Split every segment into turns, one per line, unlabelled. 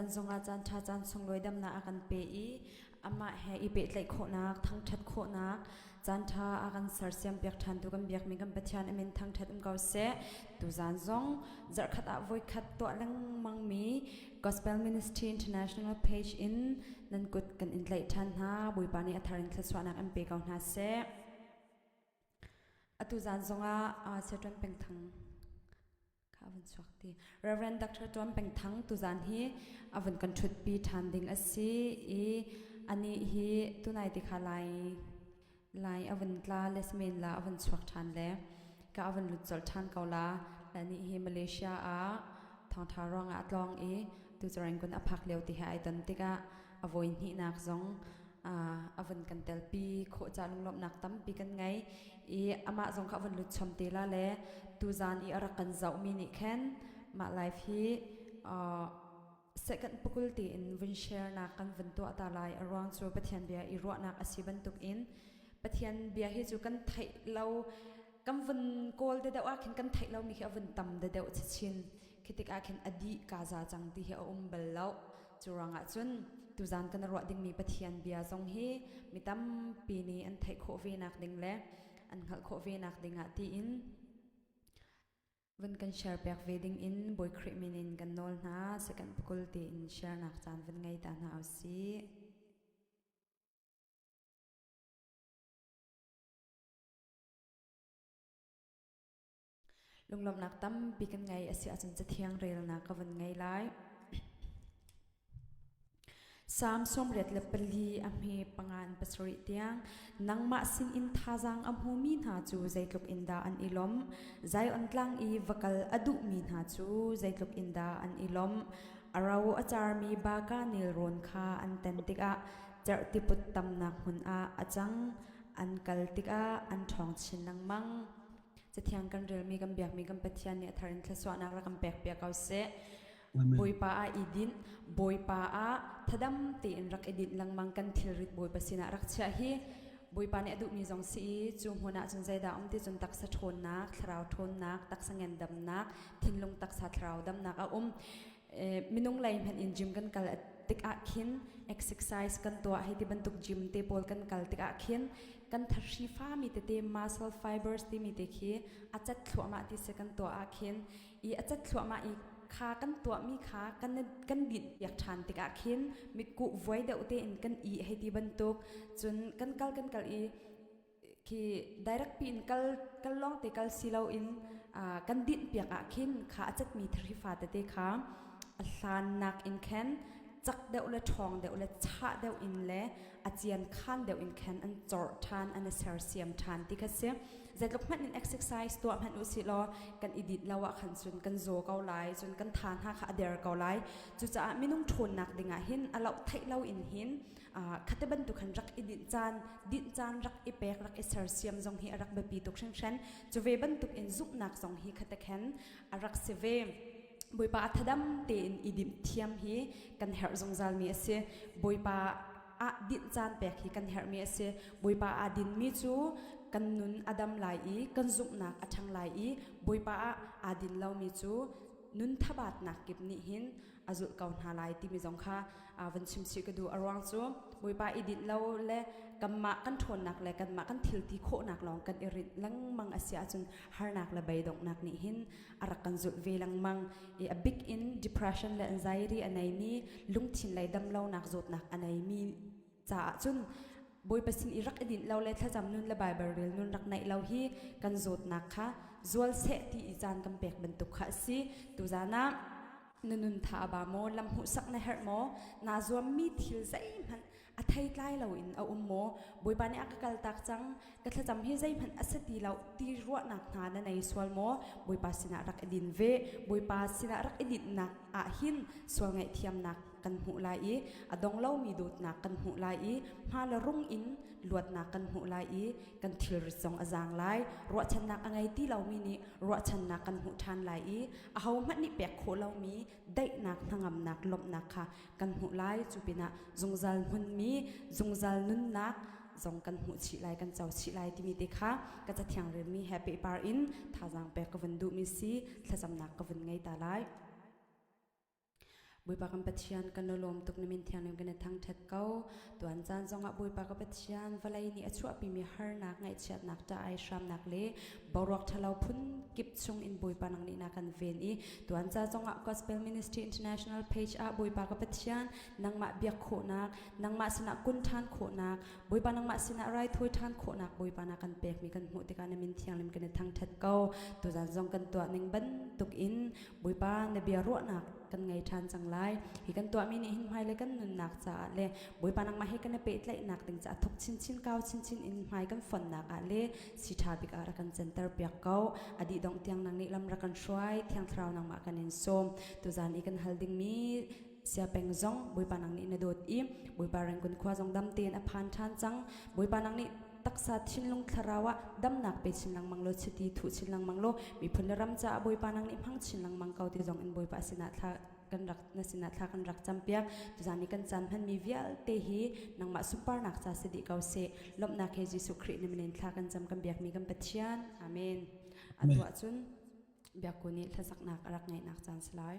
Tuzan zongah caan ṭha caan sunglawi damnak a kan pe i amah he i pehtlaih khawhnak, thangṭhat khawhnak caan ṭha a kan sersiam piak ṭhantu kan biakmi kan Pathian a min thangṭhat um ko seh. Tuzan zong zarhkhat ah voikhat tuah lengmangmi Gospel Ministry International page in nan kut kan in tlaih ṭhan hna. Bawipa nih a thar in thluachuahnak in pe ko hna seh. Atu zan zongah Siaṭuan Pengthang kha a vun chuak ti. Reverend Dr. Tuan Pengthang tuzan hi a vun kan ṭhutpi ṭhan ding a si i anih hi tunai ti kha lai lai a vun tla lesmen la a vun chuak ṭhan le ka a vun lut colh ṭhan ko la. Anih hi Malaysia ah thawngṭha ruangah a tlawng i tu cu Rangoon a phak lio ti he ai ton tikah a voi hnihnak zong a vun kan telpi khawh ca lunglawmhnak tampi kan ngei i amah zong kha a vun lut chom te la le tuzan i a rak kan zohmi nih khan mah live hi second pukul tiin vun share nak kan vun tuah ta lai. A ruang cu Pathian bia i ruahnak a si bantuk in Pathian bia hi cu kan theih lo kan vun kawl de deuh ah khin kan theih lomi khi a vun tam de deuh chachin. Khi tikah khin a dih ka za cang ti hi a um bal lo. Cu ruangah cun tuzan kan ruah dingmi Pathian bia zong hi mi tampi nih an theih khawh ve nak ding le an hngalh khawh ve nak ding ah tiin vun kan share piak ve ding in Bawi Khrih min in kan nawl hna. Second pukul tiin share nak caan vun ngei ta hna usih. Lunglawmhnak tampi kan ngei a si ahcun Cathiang relnak ka vun ngei lai. Salm 84 a hme panga in pasarih tiang nangmah sinin thazaang a hmumi hna cu zeitluk in dah an i lawmh. Zion tlang i va kal a duhmi hna cu zeitluk in dah an i lawmh. A ro a carmi baka nelrawn kha an ten tikah cerhtiput tamnak hmun ah a cang. An kal tikah an ṭhawng chin lengmang. Cathiang kan relmi kan biakmi kan Pathian nih a thar in thluachuahnak rak kan pek piak ko seh. Bawipa ah i dinh, Bawipa ah thadam tein rak i dinh lengmang kan thilrit Bawipa sinah rak chiah hi Bawipa nih a duhmi zong si i cu hmun ah cun zeidah um ti cun taksa ṭhawnnak, thlarau ṭhawnnak, taksa ngendamnak, thinlung taksa thlarau damnak a um. Minung lei hmanh in gym kan kal tikah khin exercise kan tuah hei ti bantuk gym te pawl kan kal tikah khin kan thahri fami tete muscle fibers timi te khi a cat thluahmah ti si kan tuah ah khin i a cat thluahmah i kha kan tuahmi kha kan kan dinh piak ṭhan tikah khin mitkuh vuai deuh tein kan i hei ti bantuk cun kan kal kan kal i khi direct pi in kal kal lawng te kal si loin kan dinh piak ah khin kha a catmi thahri fa tete kha a hlannak in khan cak deuh le ṭhawng deuh le chah deuh in le a cian khan deuh in khan an cawrh ṭhan an i sersiam ṭhan ti kha si. Zeitluk hmanh in exercise tuah hmanh usih law kan i dit lo ah khan cun kan zaw ko lai, cun kan tha hna kha a der ko lai. Cucaah minung ṭhawnnak dingah hin a loh theih lo in hin khate bantuk khan rak i dinh caan dinh caan rak i pek rak i sersiam zong hi a rak biapi tuk hringhran. Cu ve bantuk in zumhnak zong hi khate khan a rak si ve. Bawipa a thadam tein i dimh thiam hi kan herh zungzalmi a si. Bawipa ah dinh caan pek hi kan herhmi a si. Bawipa aa dinmi cu kan nun a dam lai i kan zumhnak a ṭhang lai i Bawipa ah aa din lomi cu nun thabatnak kip nih hin a zulh ko hna lai timi zong kha van chim chih ka duh. A ruang cu Bawipa i dinh lo le kanmah kan ṭhawnnak le kanmah kan thil ti khawhnak lawng kan i rinh lengmang a si ahcun harnak le beidonghnak nih hin a rak kan zulh ve lengmang i a bik in depression le anxiety a neimi lungthin lei damlonak zawtnak a neimi caah cun Bawipa sin i rak i dinh lo le thlacam nun le Bible rel nun rak neih lo hi kan zawtnak kha zual seh ti i caan kan pek bantuk kha a si. Tuzan ah na nun tha a ba maw, lam hmuhsak na herh maw, naa zuammi thil zeihmanh a theitlai loin a um maw? Bawipa nih a ka kaltak cang, ka thlacam hi zeihmanh a si ti lo ti ruahnak hna na nei sual maw? Bawipa sinah rak i din ve. Bawipa sinah rak i dinhnak ah hin sual ngaihthiamnak kan hmuh lai i a dong lomi dawtnak kan hmuh lai i hma le rung in luatnak kan hmuh lai i kan thilrit zong a zaang lai. Ruahchannak a ngei ti lomi nih ruahchannak kan hmuh ṭhan lai i ahohmanh nih pek khawh lomi daihnak, hnangamnak, lawmhnak kha kan hmuh lai. Cu pinah zungzal hmunmi zungzal nunnak zong kan hmuh chih lai, kan co chih lai timi te kha ka cathiang relmi he pehpar in thazaang pek ka vun duhmi si. Thlacamnak ka vun ngei ta lai. Bawipa kan Pathian kan i lawm tuk na min thianghlim kan i thangṭhat ko. Tuan caan zongah Bawipa ka Pathian vawlei nih a chuahpimi harnak, ngaihchiatnak, ṭah-ai hramnak le boruak ṭhalo phun kip chung in Bawipa nang nih na kan ven i tuan ca zongah Gospel Ministry International page ah Bawipa ka Pathian nangmah biak khawhnak, nangmah sinah kun ṭhan khawhnak, Bawipa nangmah sinah raithawi ṭhan khawhnak Bawipa na kan pekmi kan hmuh tikah na min thianghlim kan i thangṭhat ko. Tuzan zong kan tuah ning bantuk in Bawipa na bia ruahnak kan ngei ṭhan cang lai. Hi kan tuahmi nih hin hmailei kan nunnak caah le Bawipa nangmah he kan i pehtlaihnak ding caah thuk chinchin kau chinchin in hmai kan fonnak ah le si ṭha bik ah rak kan canter piak ko. A dih dongh tiang nang nih lam rak kan hruai, Thiang Thlarau nangmah kan in sawm. Tuzan i kan hal dingmi siapeng zong Bawipa nang nih na dawt i Bawipa Rangoon khua zong dam tein a phan ṭhan cang. Bawipa nang nih taksa thinlung thlarau ah damnak pe chin lengmang law chiti thuh chin lengmang law miphun le ram caah Bawipa nang nih hmang chin lengmang ko ti zong in Bawipa sinah thla kan rak na sinah thla kan rak campiak. Tuzan i kan caan hmanmi vialte hi nangmah sunparnak ca si dih ko seh. Lawmhnak he Jesuh Khrih na min in thla kan cam kan biakmi kan Pathian. Amen. Atu ahcun biakku nih hlasaknak a rak ngeihnak caan si lai.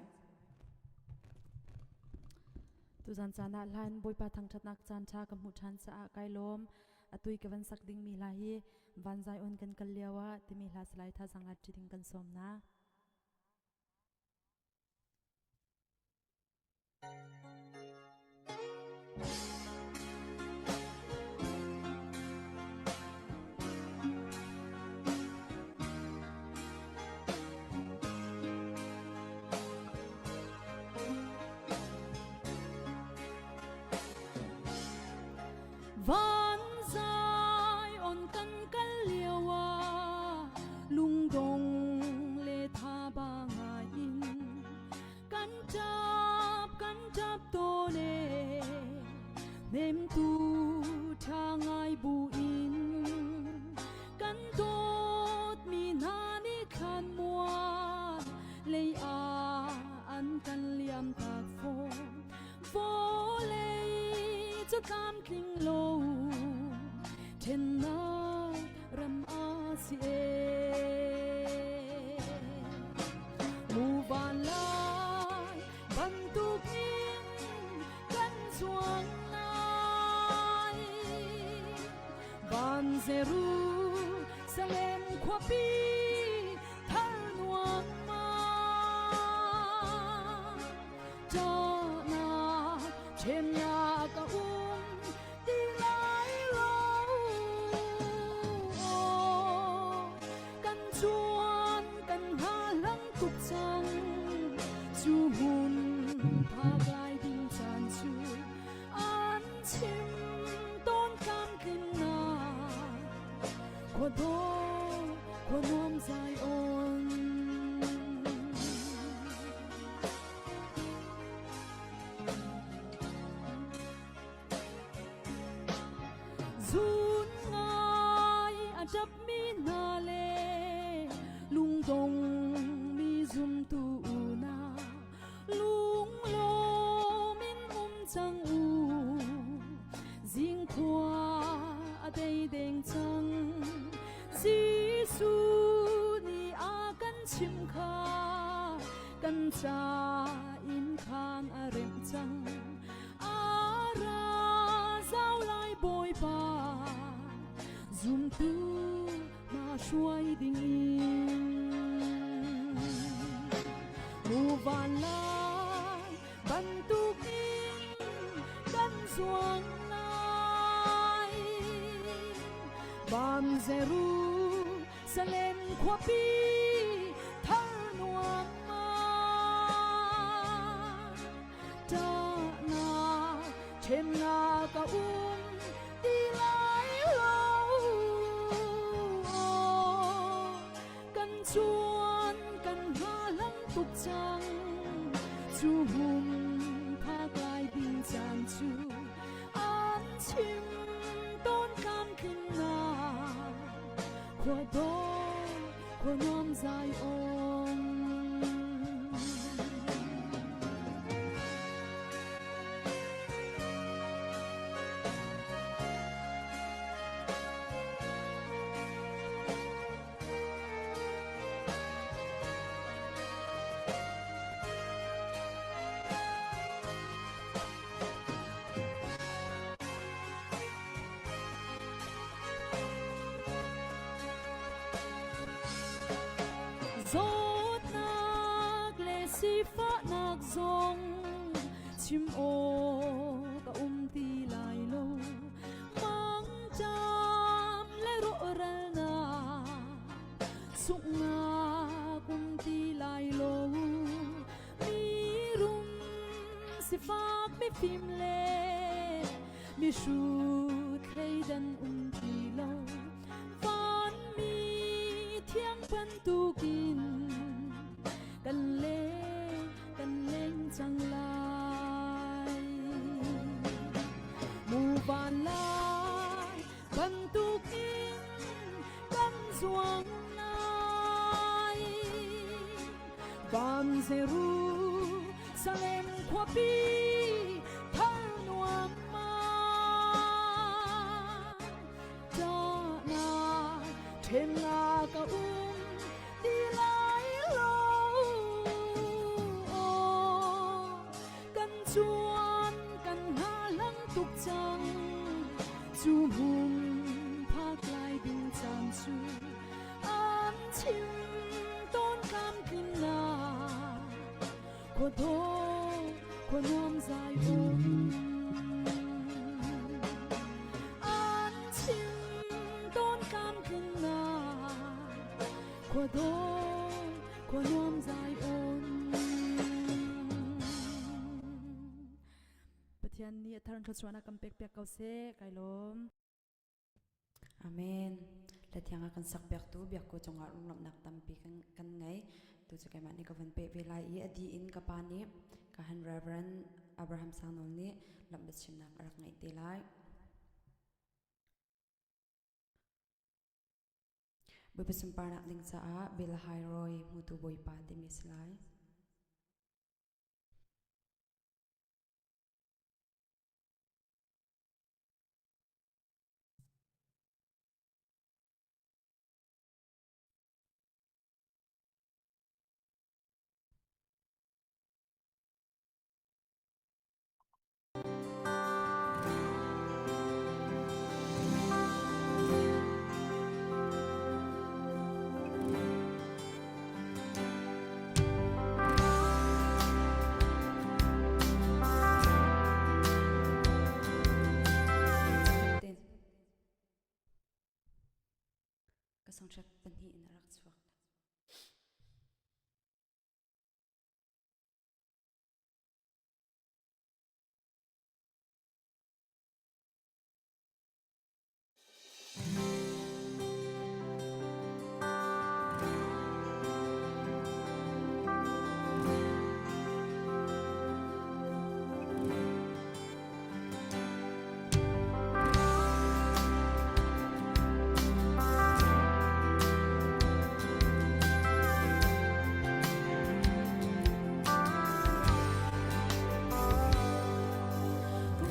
Tuzan caan ah hlan Bawipa thangṭhatnak caan ṭha ka hmuh ṭhan caah kai lawm. Atui ka van sak dingmi hla hi Van Zion kan kal lio ah timi hla salai thazaang la ṭi ding kan sawm na. Van Zion kan kal lio ah lungdong le thaba ngai in kan ṭap kan ṭap tawn e hnemtu ṭha ngai bu in kan dawtmi hna nih thlan mual lei ah an kan liam tak fawn. Vawlei cu tlamtling lo ṭhennak ram a si e. Muvan lai bantukin kan zuang lai. Van Jerusalem khuapi thar nuam ma. Ṭahnak ṭhennak a um ti lai lo. Kan chuan kan hngahhlang tuk cang. Cu hmun phak lai ding caan cu an chim tawn tlamtlinnak khua dawh khua nuam Zion. Zun ngai a ṭapmi hna le lungdong mi zumtu na lunglawm in um cang u. Zingkhua a dei deng cang. Jesuh nih a kan chimh kha kan ca in khaan a remh cang. A ra zau lai Bawipa zumtu hna hruai ding in. Mu van lai bantukin kan zuang lai. Van Jerusalem khuapi thar nuam ma. Ṭahnak ṭhennak a um ti lai lo. Kan chuan kan hngahhlang tuk cang. Cu hmun phak lai ding caan cu an chim tawn tlamtlinnak khua dawh khua nuam Zion. Zawtnak le sifahnak zong chim awk a um ti lai lo. Mangṭam le rawhralnak sunghnak um ti lai lo. Mirum sifak mifim le mihrut thleidan um ti lo. Vanmi thiang bantukin kan leng kan leng cang lai. Mu van lai bantukin kan zuang lai. Van Jerusalem khuapi thar nuam ma. Ṭahnak ṭhennak a um ti lai lo. Kan chuan kan hngahhlang tuk cang. Cu hmun phak lai ding caan cu an chim tawn tlamtlinnak khua dawh khua nuam zai um. An chim tawn tlamtlinnak khua dawh khua nuam zai um. Pathian nih a thar thluachuahnak kan pek piak ko seh. Kai lawm.
Amen. Hlathiang a kan sakpiaktu biakku cungah lunglawmhnak tampi kan ngei. Tu cu keimah nih ka van peh ve lai i a di in ka pa nih ka han Reverend Abraham Sangnol nih lamh biachimnak a rak ngeih te lai. Bawipa sunparnak ding caah Bill Hai Roy hmutu Bawipa timi a si lai. Ka songṭhek pahnih in a rak chuak.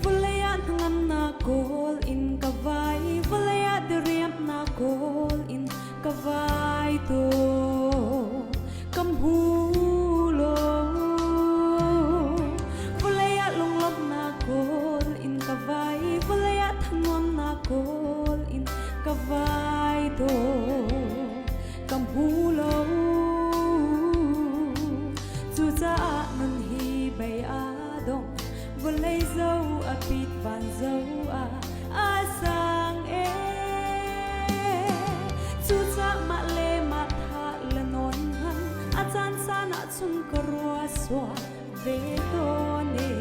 Vawlei ah hnangamnak kawl in ka vai, vawlei ah diriamnak kawl in ka vai to. Ka hmu lo. Vawlei ah lunglawmhnak kawl in ka vai, vawlei ah thanuamnak kawl in ka vai to. Ka hmu lo. Cucaah nun hi bei a dong, vawlei zo a pit van zo ah a sang e. Cucaah mah le mah tha le nawn han, a caan caan ah cun ka rua sua ve tawn e.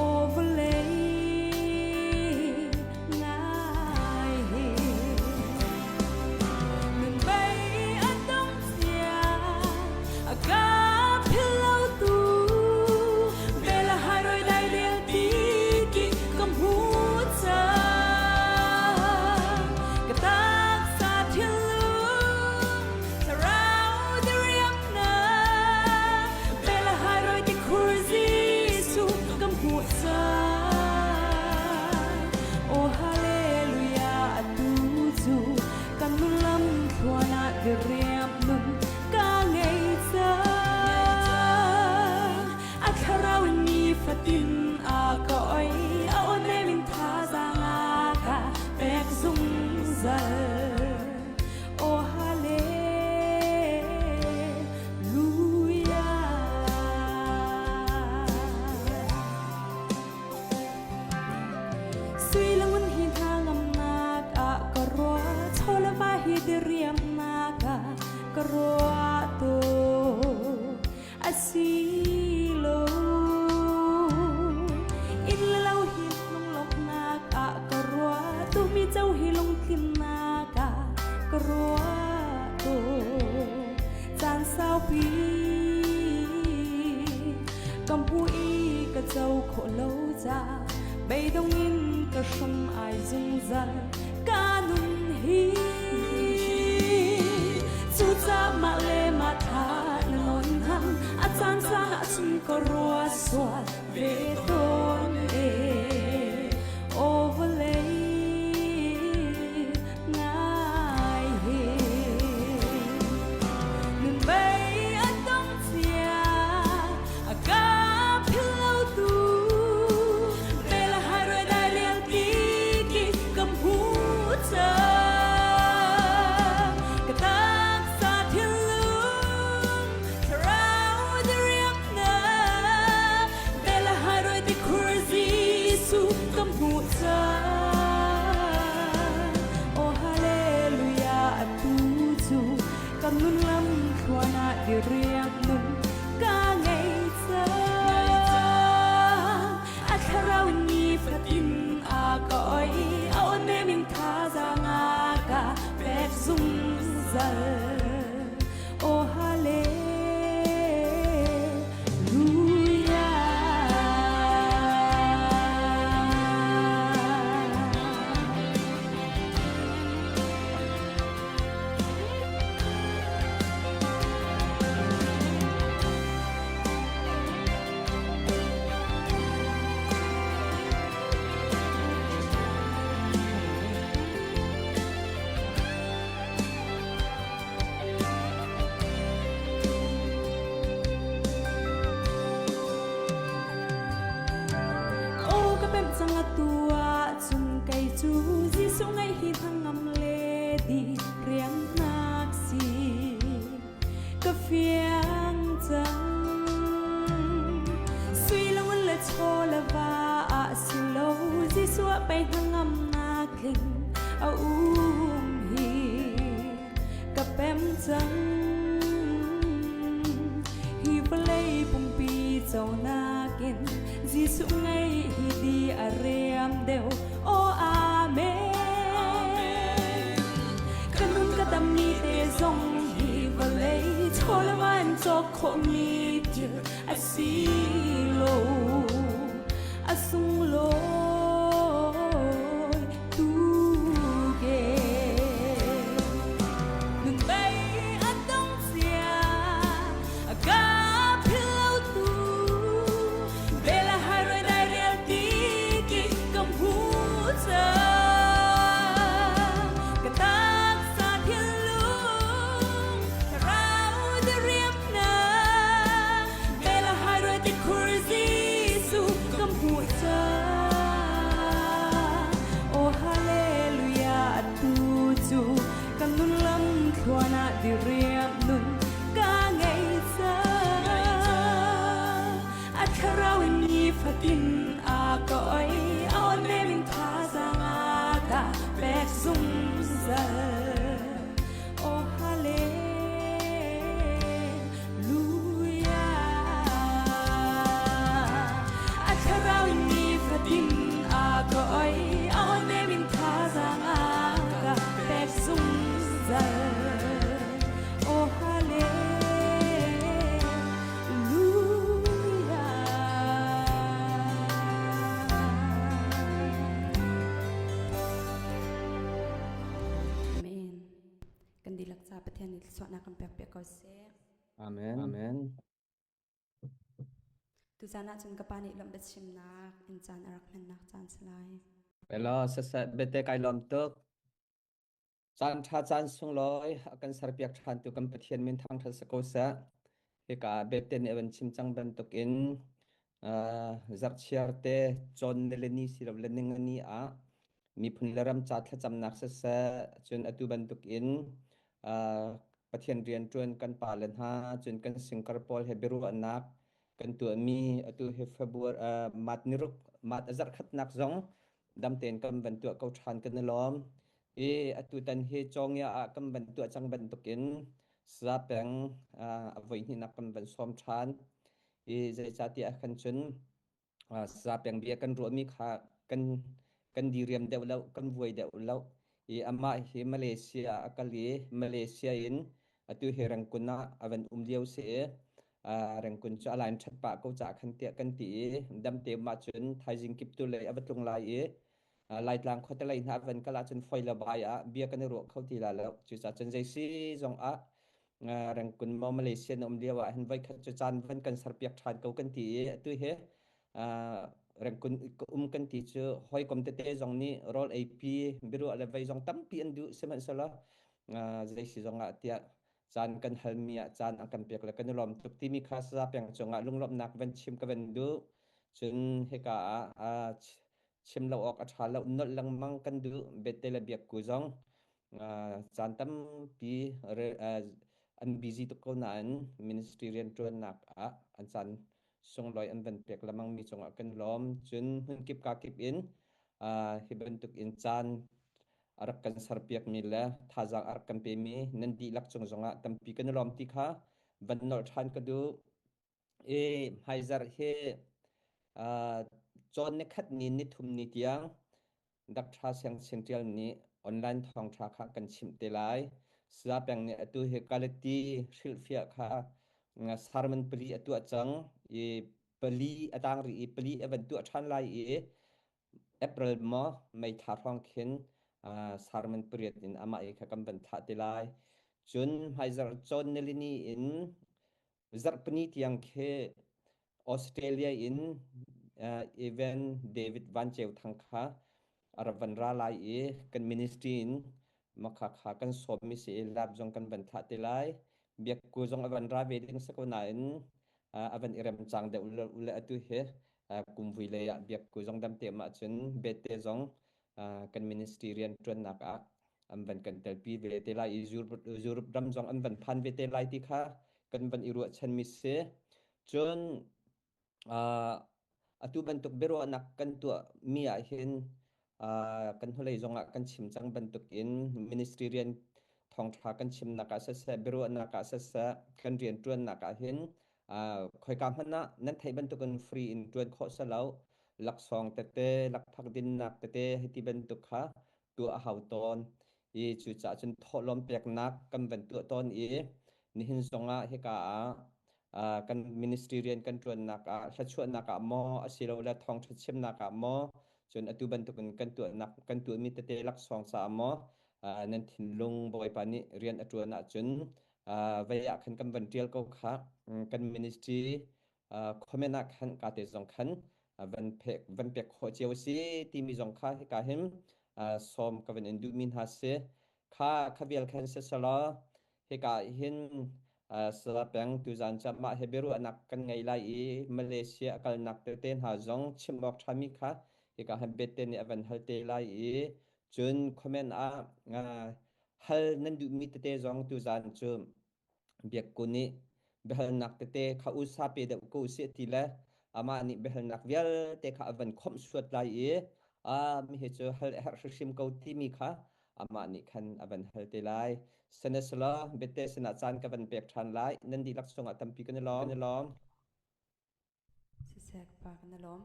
Aw vawlei ngai hi. Nun bei a dong cia, a ka philh lo tu. Bela hai roi dai del ti ki ka hmu cang. Ka taksa thinlung thlarau diriamnak. Bela hai roi ti khur Jesuh ka hmu cang. Oh hallelujah atu cu kan lam thluan ah diriam nun ka ngei cang. A thlarau in nifatin a ka oi, a aw nem in thazaang a ka pek zungzal. Oh hallelujah. ruah tuk a si lo. Inn le lo hi lunglawmhnak ah ka ruah tumi co hi lungtlinnak ah ka ruah tuk. Caan saupi ka hmu i ka co khawh lo ca beidong in ka hram ai zungzal ka nun hi. Cucaah mah le mah tha na nawn hang a caan caan ah cun ka rua sual ve tawn e. Aw vawlei ngai hi nun mei a dong cia a ka philh lo tu bel hai roi dai rial ti ki kam hu cang ka taksa thinlung thlarau diriamnak bel hai roi ti khur Jesuh kam hmuh cang. Oh hallelujah, atu cu kan nun lam thluan ah diriam nun ka ngei cang. A thlarau in ni fatin a ka oi, a aw nem in thazaang a ka pek zungzal. Oh hallelujah. Aw ka pemh cang atu ahcun kei cu Jesuh ngaih hi hnangam le di riamnak si ka fiang cang. Sui le ngun le chaw le va ah si lo Jesuh ah pei hnangamnak tling a um hi ka pem cang. Hi vawlei pumpi conak in Jesuh ngei hi di a riam deuh. Oh amen. Ka nun ka dam ni te zong hi vawlei chaw le van cawk khawhmi thil a si lo. A sunglawi tuk e. Nun bei a dong cia, a ka philh lo tu. Bela hai roi dai rial ti ki kam hu cang. Ka taksa thinlung thlarau diriamnak bela hai roi ti khur Jesuh kam hu cang. Oh hallelujah, atu cu kan nun lam thluan ah diriam nun ka ngei cang. A thlarau in nifatin a ka oi, a aw nem in thazaang a ka pek zungzal. Oh hallelujah. A thlarau in nifatin a ka oi, a aw nem in thazaang a ka pek zungzal. Oh hallelujah. Amen. Kan dihlak ca Pathian nih thluachuahnak kan pek piak ko seh.
Amen. Amen.
Tuzan ah cun ka pa nih lawmh biachimnak in caan a rak hmannak caan si lai.
Elo sasat bete kai lawm tuk. Caan ṭha caan sunglawi a kan serpiak ṭhantu kan Pathian min thangṭhat si ko seh. Hika bete nih a van chim cang bantukin zarhchiar te cawn nilini si lo le ningani ah miphun le ram ca thlacamnak siseh, cun atu bantukin Pathian rianṭuan kan pale hna, cun kan singkar pawl he biaruahnak kan tuahmi atu hi February mat niruk mat a zarhkhatnak zong dam tein kan van tuah ko ṭhan kan i lawm. I atu tan hi Cawngia ah kan van tuah cang bantukin. Saya Peng a voihnihnak kan van sawm ṭhan i zeicahtiah khan cun Saya Peng bia kan ruahmi kha kan kan diriam deuh lo, kan vuai deuh lo. I amah hi Malaysia ah a kal i Malaysia in atu hi Rangoon ah a van um lio si i Rangoon cu a line ṭhat pah ko caah khan tiah kan ti i damte um ahcun thaizing kip tu lei a va tlung lai i Laitlang khuate lei hna van kal ahcun foi le bai ah bia kan i ruah kho ti la lo. Cucaah cun zei si zong ah Rangoon maw Malaysia na um lio ah hin voikhat cu caan van kan serpiak ṭhan ko kan ti i atu hi Rangoon ka um kan ti cu hawikom tete zong nih rawl eipi biaruah le vei zong tampi an duh sihmanhsehlaw zei si zong ah tiah caan kan halmi ah caan an kan pek le kan i lawm tuk timi kha saza peng cungah lunglawmhnak van chim ka van duh. Cun hika ah chim lo awk a ṭha lo nolh lengmang kan duh bete le biakku zong caan tampi an busy tuk ko nain ministry rianṭuannak ah an caan sunglawi an van pek lengmang mi cungah kan lawm cun hmunkip kakip in hi bantuk in caan a rak kan serpiak mi le thazaang a rak kan pemi nan dihlak cung zongah tampi kan i lawm ti kha van nolh ṭhan ka duh. I hmaizarh hi cawn nikhat ni nithum ni tiang Dr. Siang Chin Ṭial nih online thawngṭha kha kan chimh te lai. Saya Peng nih atu hi Kalati hrilhfiah kha sermon pali a tuah cang i pali a tang rih i pali a van tuah ṭhan lai i April maw May thla hrawng khin sermon pariat in amah i kha kan van thlah te lai. Cun hmaizarh cawn nilini in Zarhpini tiang khi Australia in Evan David Van Ceu Thang kha a rak van ra lai i kan ministry in makha kha kan sawmmi si i lab zong kan van thlah te lai. Biakku zong a van ra ve ding si ko nain a van i remcang deuh le atu hi kumvui lei ah biakku zong dam te ahcun bete zong kan ministry rian ṭuannak ah an van kan telpi ve te lai i Europe ram zong an van phan ve te lai ti kha kan van i ruahchanmi si. Cun atu bantuk biaruahnak kan tuahmi ah hin kan hnulei zongah kan chim cang bantuk in ministry rian thawngṭha kan chimnak ah siseh biaruahnak ah siseh kan rian ṭuannak ah hin khoika hmanh ah nan theih bantukin free in ṭuan khawh si lo laksawng tete lakphak dinnak tete hiti bantuk kha tuah a hau tawn i cucaah cun thawhlawm peknak kan van tuah tawn i nihin zongah hika ah kan ministry rian kan ṭuannak ah hlachuahnak ah maw asilole thawngṭha chimnak ah maw cun atu bantukin kan tuahnak kan tuahmi tete laksawng caah maw nan thinlung Bawipa nih rian a ṭuan ahcun vei ah khan kan van ṭial ko kha kan ministry comment ah khan ka te zong khan van pek van pek khawh cio a si timi zong kha hika hin sawm ka van in duhmi hna si kha kha vial khan si selaw hika hin sala peng tuzan cu mah he biaruahnak kan ngei lai i Malaysia a kalnak tete hna zong chim awk ṭhami kha hika hin bete nih a van hal te lai i cun comment ah hal nan duhmi tete zong tuzan cu Biakku nih biahalnak tete kha usa pe deuh ko usih ti le amah nih biahalnak vialte kha a van khawmh suat lai i a mi hi cu hal a herh hrimhrim ko timi kha amah nih khan a van hal te lai. Sihmanhsehlaw biate sinah caan ka van pek ṭhan lai. Nan dihlak cungah tampi kan i lawm. Kan i lawm.
Siseh ka pa kan i lawm.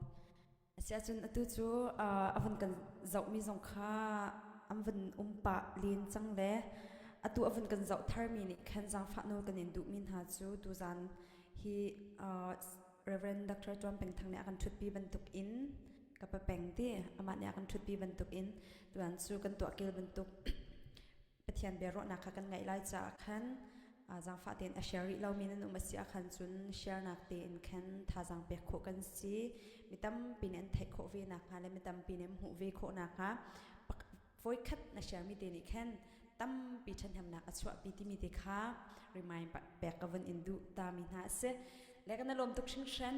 Asiahcun atu cu a vun kan zohmi zong kha an vun um pah len cang le atu a vun kan zoh tharmi nih khan zaangfah nawl kan in duhmi hna cu tuzan hi Reverend Dr. Tuan Peng Thang nih a kan ṭhutpi bantuk in ka pa peng ti amah nih a kan ṭhutpi bantuk in tuan cu kan tuah kel bantuk Pathian biaruahnak kha kan ngaih lai caah khan zaangfah tein a share rih lomi nan um a si ahkhan cun share nak tein khan thazaang pek khawh kan si. Mi tampi nih an theih khawh ve nakhnga le mi tampi nih an hmuh ve khawh nakhnga voikhat na share mi te nih khan tampi ṭhahnemnak a chuahpi timi te kha remind pek ka vun in duh ta mi hna a si. Le kan lawm tuk hringhran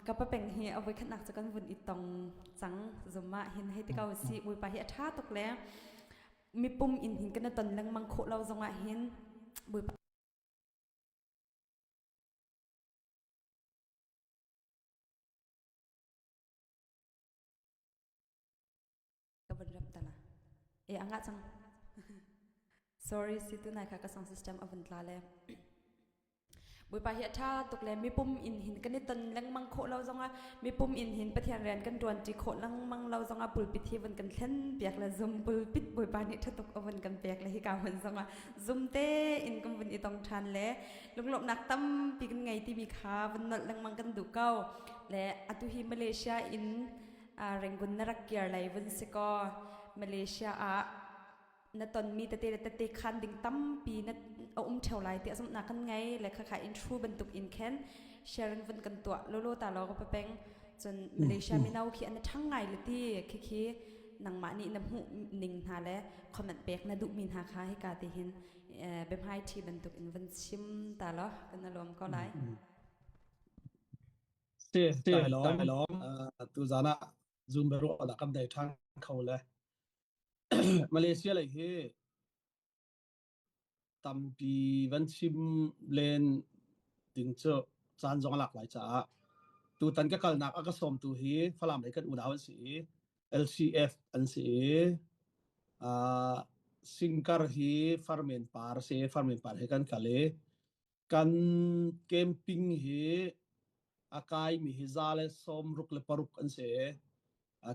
ka pa peng hi a voikhatnak cu kan vun i tong cang zumah hin hei ti ko si Bawipa hi a ṭha tuk le mipum in hin kan ton lengmang khawh lo zongah hin Bawipa ka van rap tala e anga cang. Sorry si tunai kha ka sound system a vun tla le. Bawipa hi a ṭha tuk le mipum in hin kan i ton lengmang khawh lo zongah mipum in hin Pathian rian kan ṭuan ṭi khawh lengmang lo zongah pulpit hi vun kan thlen piak le zum pulpit Bawipa nih ṭha tuk a vun kan pek le hika hmun zongah zum tein kan vun i tong ṭhan le lunglawmhnak tampi kan ngei timi kha vun nolh lengmang kan duh ko. Le atu hi Malaysia in Rangoon na rak kir lei vun si kaw Malaysia ah na tonmi tete le tete khan ding tampi na a um theo lai ti zumhnak kan ngei le khakha in true bantuk in khen sharing vun kan tuah lolo ta lo ka peng cun Malaysia mino khi an thang ngai le ti khi khi nangmah nih na hmuh ning hna le comment pek na duh mi hna kha hika ti hin biahmai thi bantuk in van chim ta lo kan lawm ko lai.
Si, kai lawm. Tu zan ah Zoom biaruah dah kan dai ṭhan kho le. Malaysia lei hi tampi van chim len ding cu caan zong a lak lai caah tutan ka kalnak a ka sawmtu hi Falam lei kan unau an si i LCF an si i uh, Singkar hi Farmen par si Farmen par he kan kal i kan camping hi a kaimi hi za le 66 an si.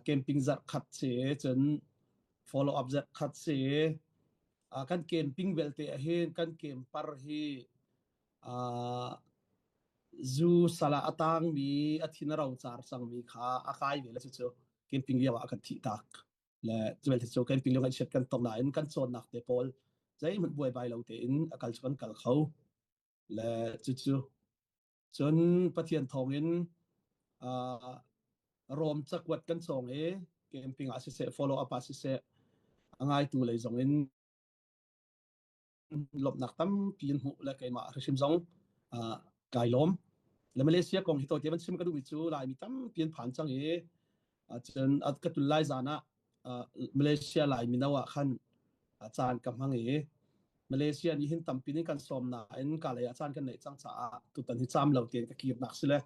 Camping zarh khat si cun follow up zarh khat si. Kan camping belte ahhin kan camper hi zu sal ah a tangmi a thin a rocar cangmi kha a kai ve le cucu camping lio ah a kan thih tak. Le cu belte cu camping lio ngaihchiat kan tong nain kan cawnnak te pawl zeihmanh buaibai lo tein a kal cu kan kal kho. Le cucu Cun Pathian thawngin uh, Rom cakuat kan cawng i camping ah siseh, follow up ah siseh, a ngaitu lei zong in lawmhnak tampi in hmuh le keimah hrimhrim zong uh, kai lawm. Le Malaysia kong hi tawite van chim ka duhmi cu Laimi tampi an phan cang i cun ka tul lai zan ah Malaysia Lai mino ah khan caan ka hmang i Malaysia nih hin tampi nih kan sawm nain ka lei ah caan kan neih cang caah tutan hi caam lo tein ka kirnak si le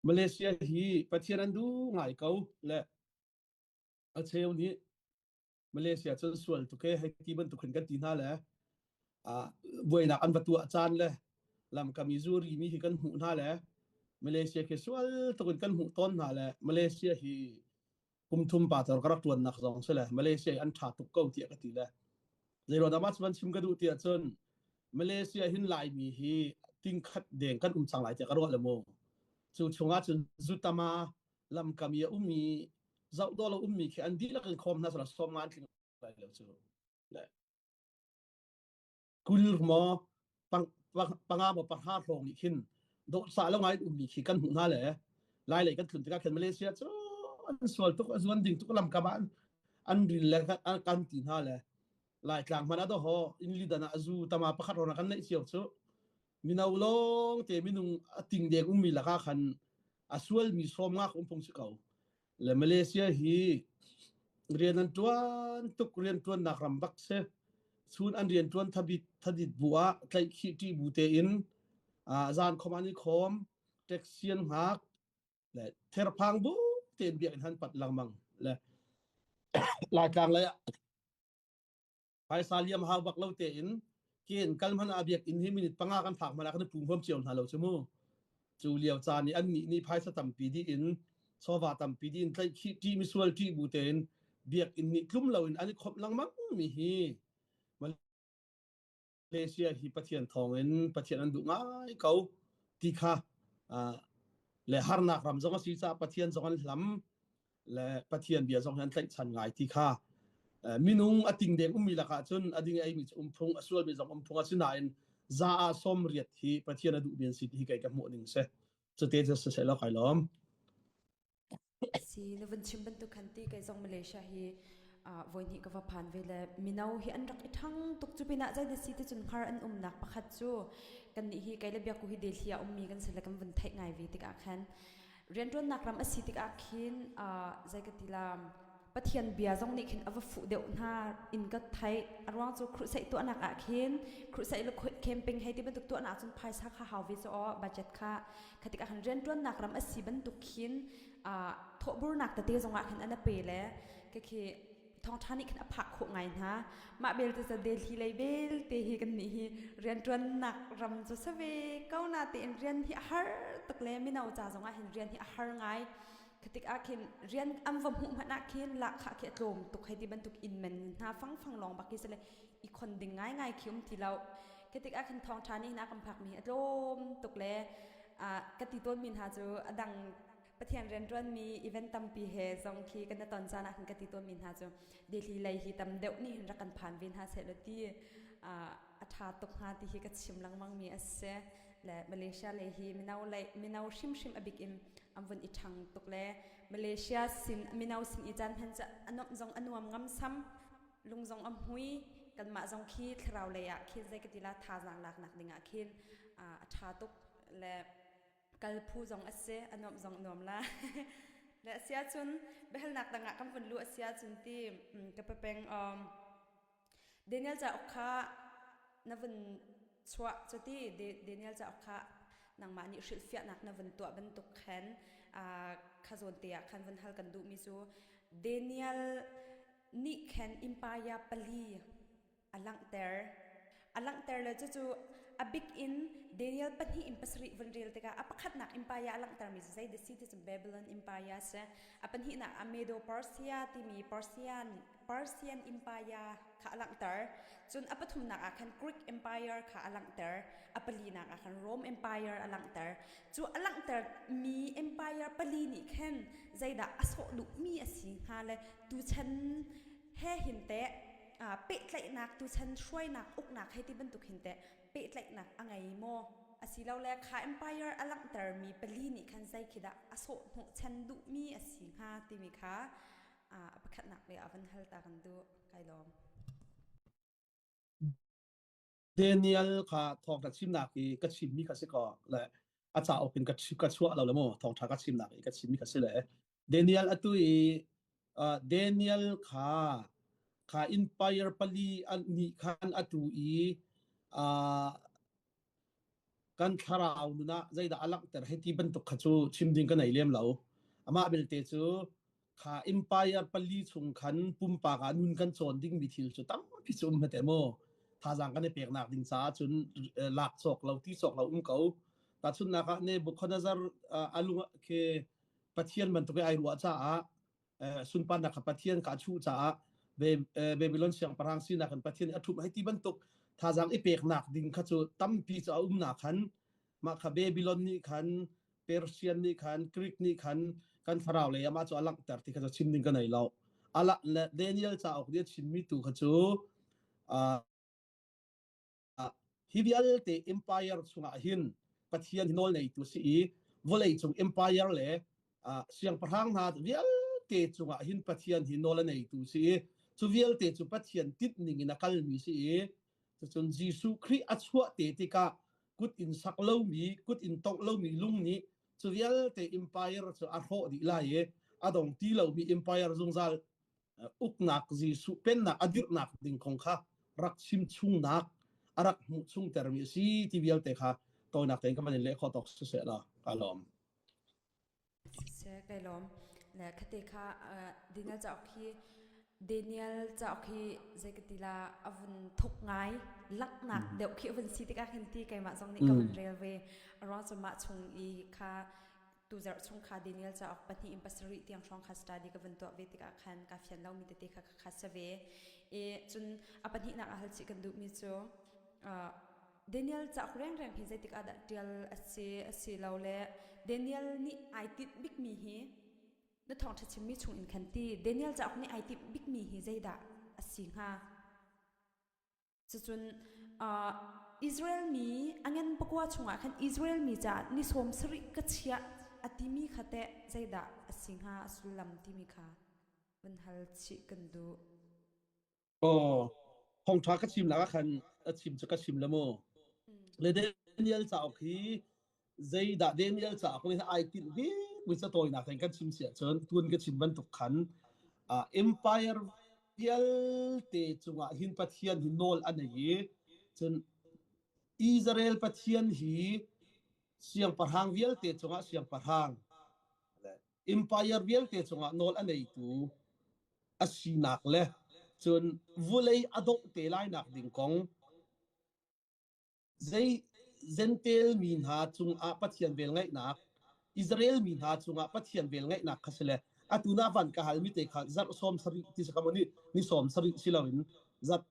Malaysia hi Pathian an duh ngai ko le a cheu nih Malaysia cun sual tuk e hei ti bantuk hin kan ti hna le buainak an va tuah caan le lamkam i zu rimi hi kan hmuh hna le Malaysia khi sual tuk in kan hmuh tawn hna le Malaysia hi kum thum pa tor ka rak tuannak zong si le Malaysia hi an tha tuk ko tiah ka ti le zeiruang dah mah cu van chim ka duh tiah cun Malaysia hin Laimi hi tingkhat deng kan um cang lai tiah ka ruah le mu cu chungah cun zutama lamkam i a ummi zoh dawh lo ummi khi an dihlak in khawm hna sala sawm nga an tling lai lo cu le 20 maw panga maw pahra hrawng nih khin dawhsah lo ngai ummi khi kan hmuh hna le lai lei kan tlun tikah khin Malaysia cu an sual tuk a zuan ding tuk lamkam ah an ril le kan ti hna le Laitlang hmanh ah ho in lidan ah zu tama pakhat rona kan neih cio cu mino lawng te minung a ting deng ummi lakah khan a sualmi sawm ngak um phung si ko le Malaysia hi rian an ṭuan tuk rian ṭuannak ram bak si chun an rian ṭuan thabit thadit bu ah tlaihkhih ṭih bu tein zan khom an i khawm taxi an hngak le therphang bu tein biakinn han pat lengmang le Laitlang lei ah Phaisa liam hau bak lo tein ken kal hmanh ah biakinn hi minute panga kan phak hmanh ah kan i pum huam cio hna lo cu mu. Cu lio caan i an nih nih phaisa tampi dih in chawva tampi dih in tlaihkhih ṭih misual ṭih bu tein biakinn nih tlum loin an i khawmh lengmang mi hi Malaysia hi Pathian thawngin Pathian an duh ngai ko ti kha le harnak ram zong a si caah Pathian zong an hlam le Pathian bia zong hi an tlaihchan ngai ti kha minung a ting deng ummi lakah cun a ding eimi cu um phung a sualmi zong um phung a si nain za ah 80 hi Pathian a duhmi an si ti hi kei ka hmuh ning si cute cu si seh law kai lawm.
Si na vun chim bantuk khan ti kei zong Malaysia hi voi hnih ka va phan ve le mino hi an rak i ṭhang tuk cu pinah zei na si ti cun hngar an umnak pakhat cu kan nih hi kei le biakku hi Delhi ah ummi kan si le kan vun theih ngai ve tikah khan rianṭuannak ram a si tikah khin zei ka ti la Pathian bia zong nih khin a va fuh deuh hna in ka theih a ruang cu crusade tuahnak ah khin crusade le camping hei ti bantuk tuahnak cun phaisa kha hau ve cu aw budget kha kha tikah khan rianṭuannak ram a si bantuk khin thawhburnak tete zongah khin an a pe le khi khi. Thawngṭha nih khin a phak khawh ngai hna. Mah belte cu Delhi lei belte hi kan nih hi rianṭuannak ram cu si ve ko na tein rian hi a har tuk le mino ca zongah hin rian hi a har ngai. Khatik ah khin rian an va hmuh hmanh ah khin lahkhah khi a tlawm tuk hei ti bantuk inn men hna fangfang lawng bak khi si le i khon ding ngaingai khi um ti lo. Khatik ah khin thawngṭha nih hin a kan phakmi hi a tlawm tuk le ka ti tawnmi hna cu a dang Pathian rianṭuanmi event tampi he zong khi kan i ton caan ah khin ka ti tawnmi hna cu Delhi lei hi tam deuh nih hin rak kan phan ve hna seh law ti a ṭha tuk hnga ti hi ka chim lengmangmi a si. Le Malaysia lei hi mino lei mino hrimhrim a bik in an vun i ṭhang tuk le Malaysia sin mino sin i caan hman cu a nuamh zong a nuam ngamsam lung zong a hmui kanmah zong khi thlarau lei ah khin zei ka ti la thazaang laknak ding ah khin a ṭha tuk le kal phu zong a si a nuamh zong nuam la le a si ahcun biahalnak dang ah kan vun luh a si ahcun ti ka papeng um, Daniel cauk kha na vun chuah cuti Daniel cauk kha nangmah nih hrilhfiahnak na vun tuah bantuk khan kha zawn te ah khan vun hal kan duhmi cu Daniel nih khan empire pali a langhter. A langhter le cucu a bik in Daniel pahnih in pasarih vun rel tikah a pakhatnak empire a langhtermi cu zei si ti cu Babylon Empire si. A pahnihnak ah Medo Persia timi Persian Persian Empire kha a langhter. Cun a pathumnak ah khan Greek Empire kha a langhter. A palinak ah khan Rome Empire a langhter. Cu a langhtermi empire pali nih khan zeidah a sawh duhmi a si hnga le tuchan he hin teh pehtlaihnak tuchan hruainak uknak hei ti bantuk hin teh pehtlaihnak a ngei maw asilole kha empire a langhtermi pali nih khan zei khi dah a sawh hnawhchan duhmi a si hnga timi kha a pakhatnak le a van hal ta kan duh kai lawm
Daniel kha thawngtha chimnak i ka chimmi kha si ko le a cauk in ka ka chuah lo le mu thawngtha ka chimnak i ka chimmi kha si le Daniel atu i uh, Daniel kha kha empire pali an nih khan atu i uh, kan thlarau nun ah zeidah a langhter hei ti bantuk kha cu chim ding ka nei lem lo. Amah belte cu kha empire pali chung khan pumpak ah nun kan cawn dingmi thil cu tampi cu um hmete mu. Thazaang kan i peknak ding caah cun lak cawk lo ti cawk lo um ko. Tahchunhnak ah Nebuchadnezzar a lung khi Pathian bantuk i ai ruah caah sunparnak kha Pathian ka chuh caah Babylon siangpahrang sinak in Pathian a ṭhumh hei ti bantuk thazaang i peknak ding kha cu tampi cu a umnak khan mah kha Babylon nih khan Persian nih khan Greek nih khan kan thlarau lei ah mah cu a langhter ti kha cu chim ding ka nei lo. Ala le Daniel cauk nih a chimmi tu kha cu Hi vialte empire chungah hin Pathian hi nawl neitu a si i vawleicung empire le siangpahrang hna vialte cungah hin Pathian hi nawl a neitu a si i cu vialte cu Pathian tinh ning in a kalmi si i cucun Jesuh Khrih a chuah te tikah kut in sak lomi kut in tongh lomi lung nih cu vialte empire cu a hrawh dih lai i a dong ti lomi empire zungzal uknak Jesuh pennak a dirhnak ding kong kha rak chim chungnak a rak hmuh chungtermi a si ti vialte kha tawinak tein ka van in leh khawh tawk siseh la ka lawm.
Siseh kai lawm. Le khate kha Daniel cauk hi Daniel cauk hi zei ka ti la a vun thuk ngai langhnak deuh khi a vun si tikah khin ti keimah zong nih ka vun rel ve a ruang cu mah chung i kha tuzarh chung kha Daniel cauk pahnih in pasarih tiang hrawng kha study ka vun tuah ve tikah khan ka fian lomi tete kha kha si ve i cun a pahnihnak ah hal chih kan duhmi cu Daniel cauk rengreng hi zeitik ah dah ṭial a si a si lo le Daniel nih ai tinh bikmi hi na thawngṭha chimmi chung in khan ti Daniel cauk nih ai timh bikmi hi zeidah a si hnga Cucun uh, Israel mi a ngan pakua chungah khan Israel mi caah ni sawm sarih ka chiah a timi kha teh zeidah a si hnga a sullam timi kha van hal chih kan duh.
Aw, thawngṭha ka chim nak ah khan a chim cu ka chim la mu. Le Daniel cauk hi zeidah Daniel cauk nih ai tinh bik mi catawinak in kan chim si ahcun tun ka chim bantuk khan uh, empire vialte cungah hin Pathian hi nawl a nei i cun Israel Pathian hi siangpahrang vialte cungah siangpahrang empire vialte cungah nawl a neitu a sinak le. Cun vulei a dongh te lai nak ding kong Zei Jentail mi hna cungah Pathian velngeihnak, Israel mi hna cungah Pathian velngeihnak kha si le atu na van ka halmi te kha zarh 70 ti si kha maw ni ni 70 si loin zarh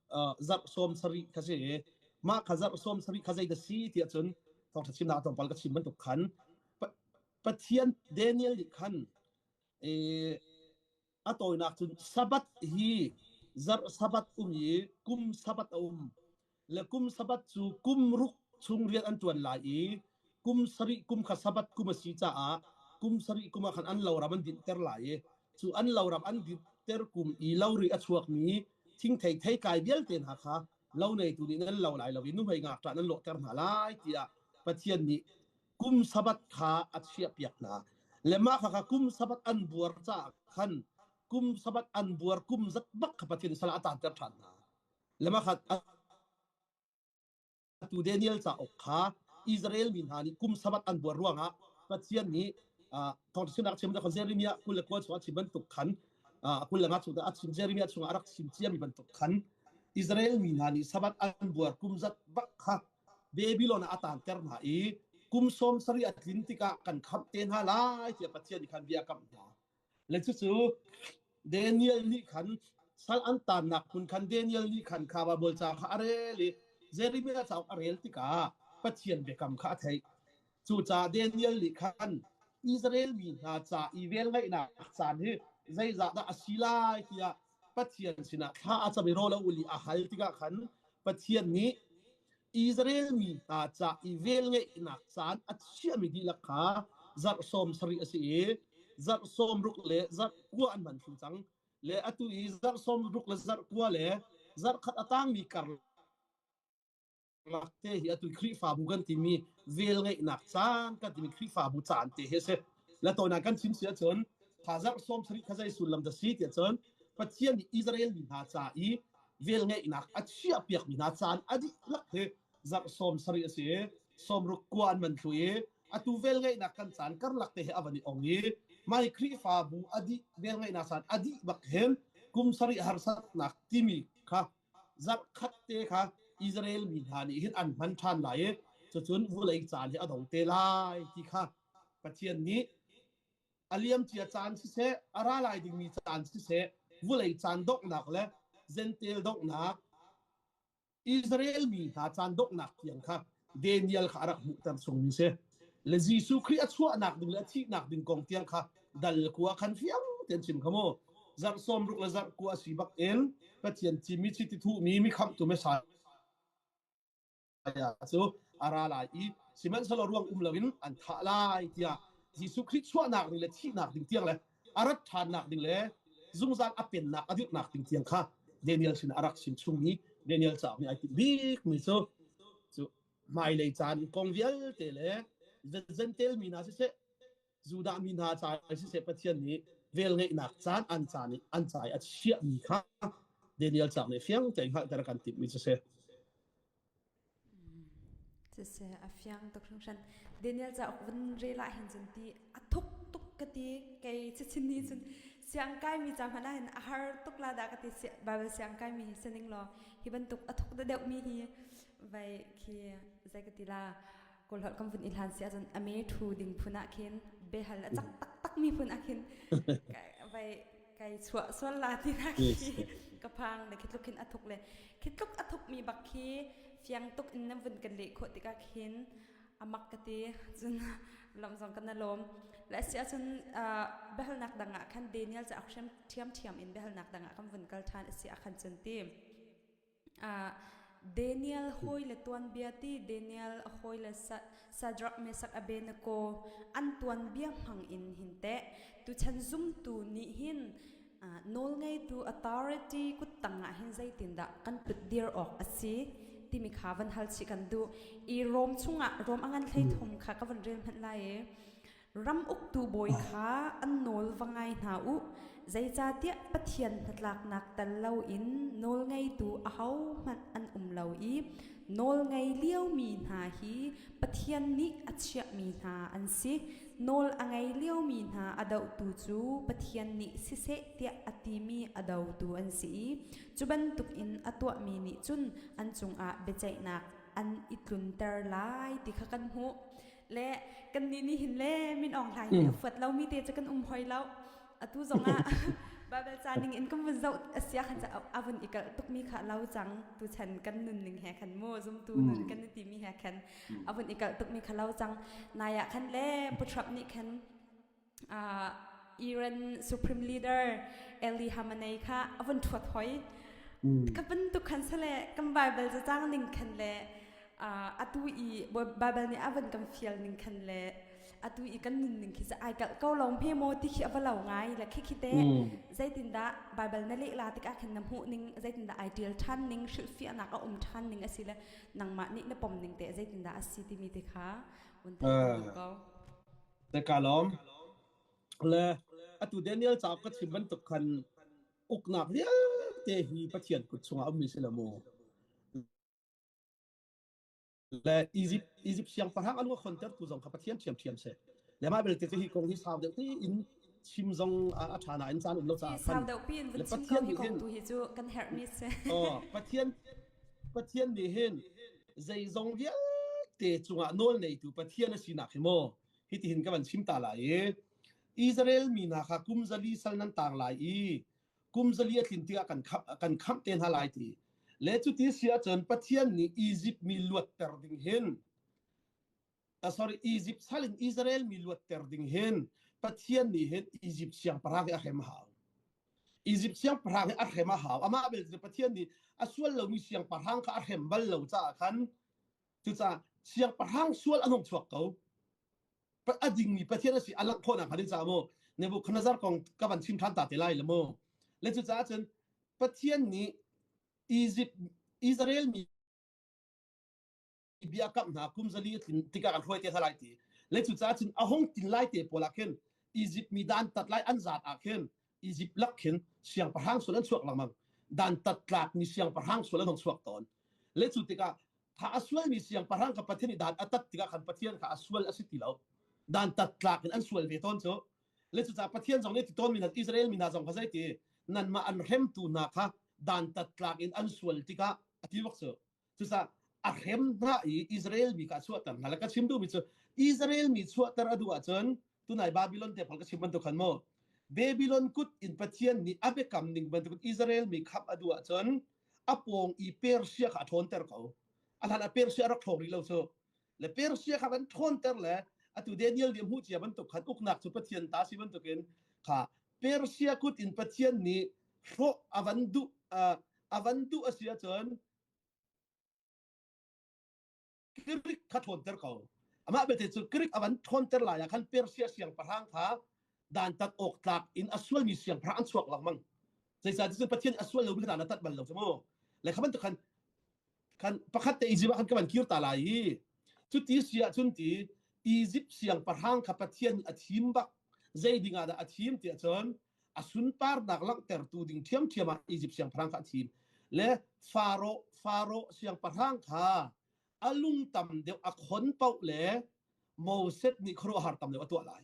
zarh 70 kha si i mah kha zarh 70 kha zei dah si tiah cun thawngṭha chimnak tlawmpal ka chim bantuk khan Pathian Daniel nih khan A tawinak cun Sabbath hi zarh Sabbath um i kum Sabbath a um. Le kum Sabbath cu kum ruk chung rian an ṭuan lai i kum sarih kum kha Sabbath kum a si caah kum sarih kum ah khan an loram an dinhter lai i cu an loram an dinhter kum i lori a chuakmi thingthei theitlai vialte hna kha lo neitu nih nan lo lai lo i nuhmei ngakṭah nan lawhter hna lai tiah Pathian nih kum Sabbath kha a chiahpiak hna. Le mah kha kum Sabbath an buar caah khan kum Sabbath an buar kum zat bak kha Pathian sal a taanter ṭhan hna. Le mah kha atu Daniel cauk kha Israel mi hna nih kum Sabbath an buar ruangah Pathian nih thawngṭha chim kha Jeremiah 29 chungah chim bantuk khan 25 chungah a chim Jeremiah chungah a rak chim ciami bantuk khan Israel mi hna nih Sabbath an buar kum zat bak kha Babylon ah a taanter hna i kum 70 a tlin tikah kan khamh te hna lai tiah Pathian nih khan bia a kamh hna. Le cucu Daniel nih khan sal an taannak hmun khan Daniel nih khan kha Baibal ca kha a rel i Jeremiah cauk a rel tikah Pathian biakam kha a theih. Cucaah Daniel nih khan Israel mi hna ca i velngeihnak caan hi zeizah dah a si lai tiah Pathian sinah thla a cam i rawl a ul i a hal tikah khan Pathian nih Israel mi hna ca i velngeihnak caan a chiahmi dihlak kha zarh 70 a si i zarh 60 le zarh kua an hman thlu cang. Le atu i zarh 60 le zarh kua le zarh khat a tangmi karlak te hi atu Khrihfabu kan timi velngeihnak caan kan timi Khrihfabu caan te hi a si. La tawinak kan chim si ahcun kha zarh 70 kha zei sullam dah si tiah cun Pathian nih Israel mi hna ca i velngeihnak a chiahpiakmi hna caan a dihlak hi zarh 70 a si i 60 kua an man thlu i atu velngeihnak kan caan karlak te hi a van i ong i mai Khrihfabu a dih velngeihnak caan a dih bak hin kum sarih harsatnak timi kha zarh khat te kha Israel mi hna nih hin an hman ṭhan lai i cucun vulei caan hi a dong te lai ti kha Pathian nih a liamcia caan siseh a ra lai dingmi caan siseh vulei caan donghnak le Jentail donghnak Israel mi hna caan donghnak tiang kha Daniel kha a rak hmuhter chungmi si. Le Jesuh Khrih a chuahnak ding le a thihnak ding kong tiang kha dal kua khan fiang tein chim kha mu. Zarh 60 le zarh kua si bak in Pathian thimmi chiti thuhmi mi khamhtu Messiah cu a ra lai i sihmanhsehlaw ruang um loin an thah lai tiah Jesuh Khrih chuahnak ding le thihnak ding tiang le a rat ṭhannak ding le zungzal a pennak a dirhnak ding tiang kha Daniel sin a rak chim chungmi Daniel cauk nih ai tinh bikmi cu cu hmailei caan kong vialte le Jentail mi hna siseh Judah mi hna ca siseh Pathian nih velngeihnak caan an caan i an ca i a chiahmi kha Daniel cauk nih fiang tein hngalhter a kan timhmi cu si.
Siseh a fiang tuk hringhran. Daniel cauk van rel ah hin cun ti a thuk tuk ka ti kei chichin ni cun siang kaimi ca hmanh ah hin a har tuk la dah ka ti Bible siang kaimi hi sining law hi bantuk a thuk deuh mi hi vai khi zei ka ti la kawlholh kan vun i hlan si ahcun a me thu ding phun ah khin behal a cak taktak mi phun ah khin vai kai chuah sual la ti na khi ka phang le khi tluk khin a thuk le khi tluk a thuk mi bak khi fiang tuk in nan vun kan leh khawh tikah khin amak ka ti cun lom zong kan lawm le si ahcun biahalnak dang ah khan Daniel ca hrem thiam thiam in biahalnak dang ah kan vun kal than asi ah khan cun ti Daniel hawile tuanbia ti Daniel hawile Shadrach, Meshach, Abednego an tuanbia hmang in hin teh tuchan zumtu nih hin nawlngeitu authority kuttang ah hin zeitindah kan put dir awk a si timi kha van hal chih kan duh i Rom chungah Rom a ngan 13 kha ka van rel hmanh lai i Ram uktu bawi kha an nawl va ngai hna u, zeicahtiah Pathian hnatlaknak tel loin nawlngeitu ahohmanh an um lo i Nawl ngei liomi hna hi Pathian nih a chiahmi hna an si. Nawl a ngei liomi hna a dohtu cu Pathian nih siseh tiah a timi a dotu an si i cu bantukin a tuahmi nih cun an cungah biaceihnak an i tlunter lai ti kha kan hmuh. Le kannih nih hin le Min Aung Hlaing nih a fuat lomi te cu kan um hoi lo. Atu zongah Baibal ca ning in kan vun zoh a sia khan a vun i kalh tukmi kha lo cang tuchan kan nunning he khan mu zumtu nun kan i timi he khan a vun i kalh tukmi kha lo cang. Nai ah khan le Pu Trump nih khan uh, Iran Supreme Leader Ali Khamenei kha a vun thuat hoi. Ka bantuk khan sale kan Bible cacang ning khan le atu i Bible nih a van kan fial ning khan le atu i kan nun ning khi ai kalh ko lo hme maw ti khi a va lo ngai le khi khi te zeitindah Bible na leh la tikah khin na hmuh ning zeitindah ai tial ṭhan ning hrilhfiahnak a um ṭhan ning a si le nangmah nih na pom ning te zeitindah a si timi te kha un theih ko.
Te ka lawm. Le atu Daniel cauk ka chim bantuk khan uknak vialte hi Pathian kut chungah ummi si lo mu. Le Egypt Egypt siangpahrang an khontertu zong kha Pathian ṭhiamṭhiam si. Le mah belte cu hi kong hi sau deuh ti in chim zong a ṭha nain caan um lo caah
khan sau deuh pi in vun chim ko hi kong tu hi cu kan herhmi si.
Oh, Pathian Pathian nih hin zeizong vialte cungah nawl neitu Pathian a sinak hi maw hitihin ka van chim ta lai i Israel mi hna kha kum zali sal nan tang lai i kum zali a tlin tikah kan khamh kan khamh te hna lai ti le cuti si ahcun Pathian nih Egypt mi luatter ding hin uh, sorry Egypt sal in Israel mi luatter ding hin Pathian nih hin Egypt siangpahrang hi a hrem hau Egypt siangpahrang hi a hrem a hau amah belte Pathian nih a sual lomi siangpahrang kha a hrem bal lo caah khan cucaah siangpahrang sual an hung chuak ko a dingmi Pathian a si a langh khawhnak hnga ding caah mu Nebuchadnezzar kong ka van chim ṭhan ta te lai le mu le cucaah cun Pathian nih Egypt Israel mi bia kamh hna kum zali a tlin tikah kan hruai te hna lai ti le cucaah cun a hung tin lai te pawl ah khin Egypt mi dan tat lai an zat ah khin Egypt lak khin siangpahrang sual an chuak lengmang dan tat tlak mi siangpahrang sual an hung chuak tawn le cu tikah kha a sualmi siangpahrang kha Pathian nih dan a tat tikah khan Pathian kha a sual a si ti lo dan tat tlak in an sual ve tawn cu le cucaah Pathian zong nih ti tawn mi hna Israel mi hna zong kha zeiti nanmah an hremtu hna kha dan tat tlak in an sual tikah a ti bak cu cucaah a hrem hna i Israel mi kha a chuahter hna le ka chim duhmi cu Israel mi chuahter a duh ahcun tunai Babylon te pawl ka chim bantuk khan mu Babylon kut in Pathian nih a biakam ning bantuk Israel mi khamh a duh ahcun a pawng i Persia kha a ṭhawnter ko. A hlan ah Persia a rak ṭhawng rih lo cu. Le Persia kha kan ṭhawnter le atu Daniel nih a hmuh cia bantuk khan uknak cu Pathian ta si bantukin kha Persia kut in Pathian nih hrawh a van duh a van duh a si ahcun Greek kha ṭhawnter ko. Amah belte cu Greek a van ṭhawnter lai ah khan Persia siangpahrang kha dantat awk tlak in a sualmi siangpahrang an chuak lengmang. Zeicahtiah cun Pathian a sual lomi kha dan a tat bal lo cu mu. Le kha bantuk khan khan pakhat te Egypt ah khan ka van kir ta lai i cuti si ahcun ti Egypt siangpahrang kha Pathian a thim bak zei ding ah dah a thim tiah cun a sunparnak langhtertu ding ṭhiamṭhiam ah Egypt siangpahrang kha a thim. Le Faro Faro siangpahrang kha a lung tam deuh a khon paoh le Moses nih khuaruahhar tam deuh a tuah lai.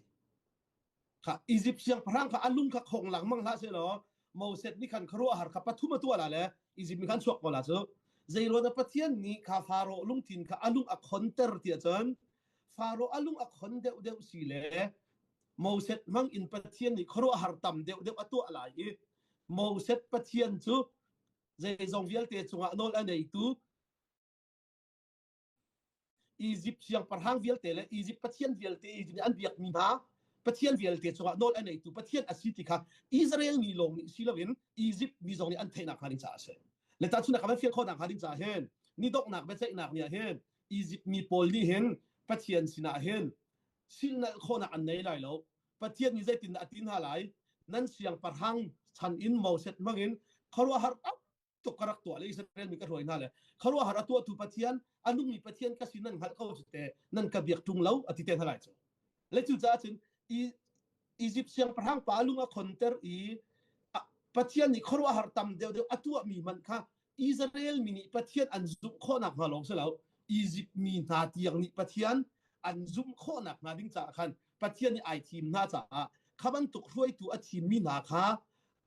Kha Egypt siangpahrang kha a lung kha khong lengmang hlah sehlaw Moses nih khan khuaruahhar kha pathum a tuah la le Egypt mi khan chuak ko la cu. Zeiruang dah Pathian nih kha Faro lungthin kha a lung a khonter tiah cun Faro a lung a khon deuhdeuh si le Moses hmang in Pathian nih khuaruahhar tam deuhdeuh a tuah lai i Moses Pathian cu zeizong vialte cungah nawl a neitu Egypt siangpahrang vialte le Egypt pathian vialte Egypt nih an biakmi hna pathian vialte cungah nawl a neitu pathian a si ti kha Israel mi lawng nih si loin Egypt mi zong nih an theihnak hnga ding caah a si. Le tahchunhnak ka van fial khawhnak hnga ding caah hin ni donghnak biaceihnak ni ah hin Egypt mi pawl nih hin Pathian sinah hin silnalh khawhnak an nei lai lo. Pathian nih zeitindah a ti hna lai? Nan siangpahrang chan in Moses hmangin khuaruahhar tuk ka rak tuah le Israel mi ka hruai hna le khuaruahhar a tuahtu Pathian a nungmi Pathian ka si nan hngalh ko cu te nan ka biak ṭung lo a ti te hna lai cu. Le cucaah cun Egypt siangpahrang pa lung a khonter i Pathian nih khuaruahhar tam deuhdeuh a tuahmi hmanh kha. Israel mi nih Pathian an zumh khawhnak hnga lawng si lo Egypt mi hna tiang nih Pathian an zumh khawhnak hnga ding caah khan Pathian nih ai thim hna caah kha bantuk hruaitu a thimmi hna kha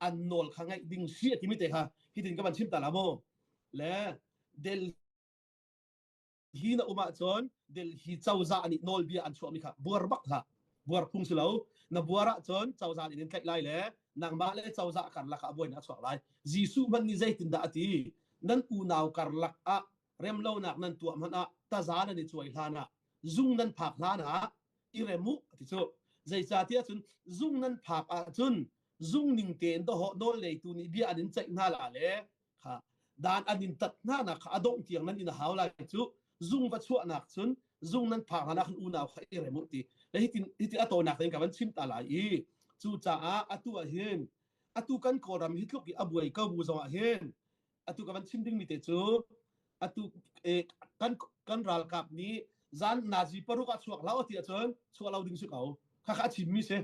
an nawl kha ngaih ding si a timi te kha hitin ka van chim ta la mu le Delhi na um ahcun Delhi cozah nih nawlbia an chuahmi kha buar bak hlah. Buar phung si lo. Na buar ahcun cozah nih in tlaih lai le nangmah le cozah karlak ah buainak a chuak lai. Jesuh hmanh nih zeitindah a ti? Nan unau karlak ah remlonak nan tuah hmanh ah taza nan i cuai hlan ah zung nan phak hlan ah i rem u ti cu. Zeicahtiah cun zung nan phak ahcun zung ning tein dawhawh nawl neitu nih bia an in ceih hna la le kha dan an in tat hna nak kha a dongh tiang nan in a hau lai cu zung va chuahnak cun zung nan phak hna khan unau kha i rem u ti le hitin hitin a tawinak tein ka van chim ta lai i cu caah atu ah hin atu kan kawlram hi tluk i a buai ko bu zong ah hin atu ka van chim dingmi te cu atu eh, kan kan ralkap nih zan nazi paruk ah chuak lo ti ahcun chuah lo ding si ko kha kha a chimmi si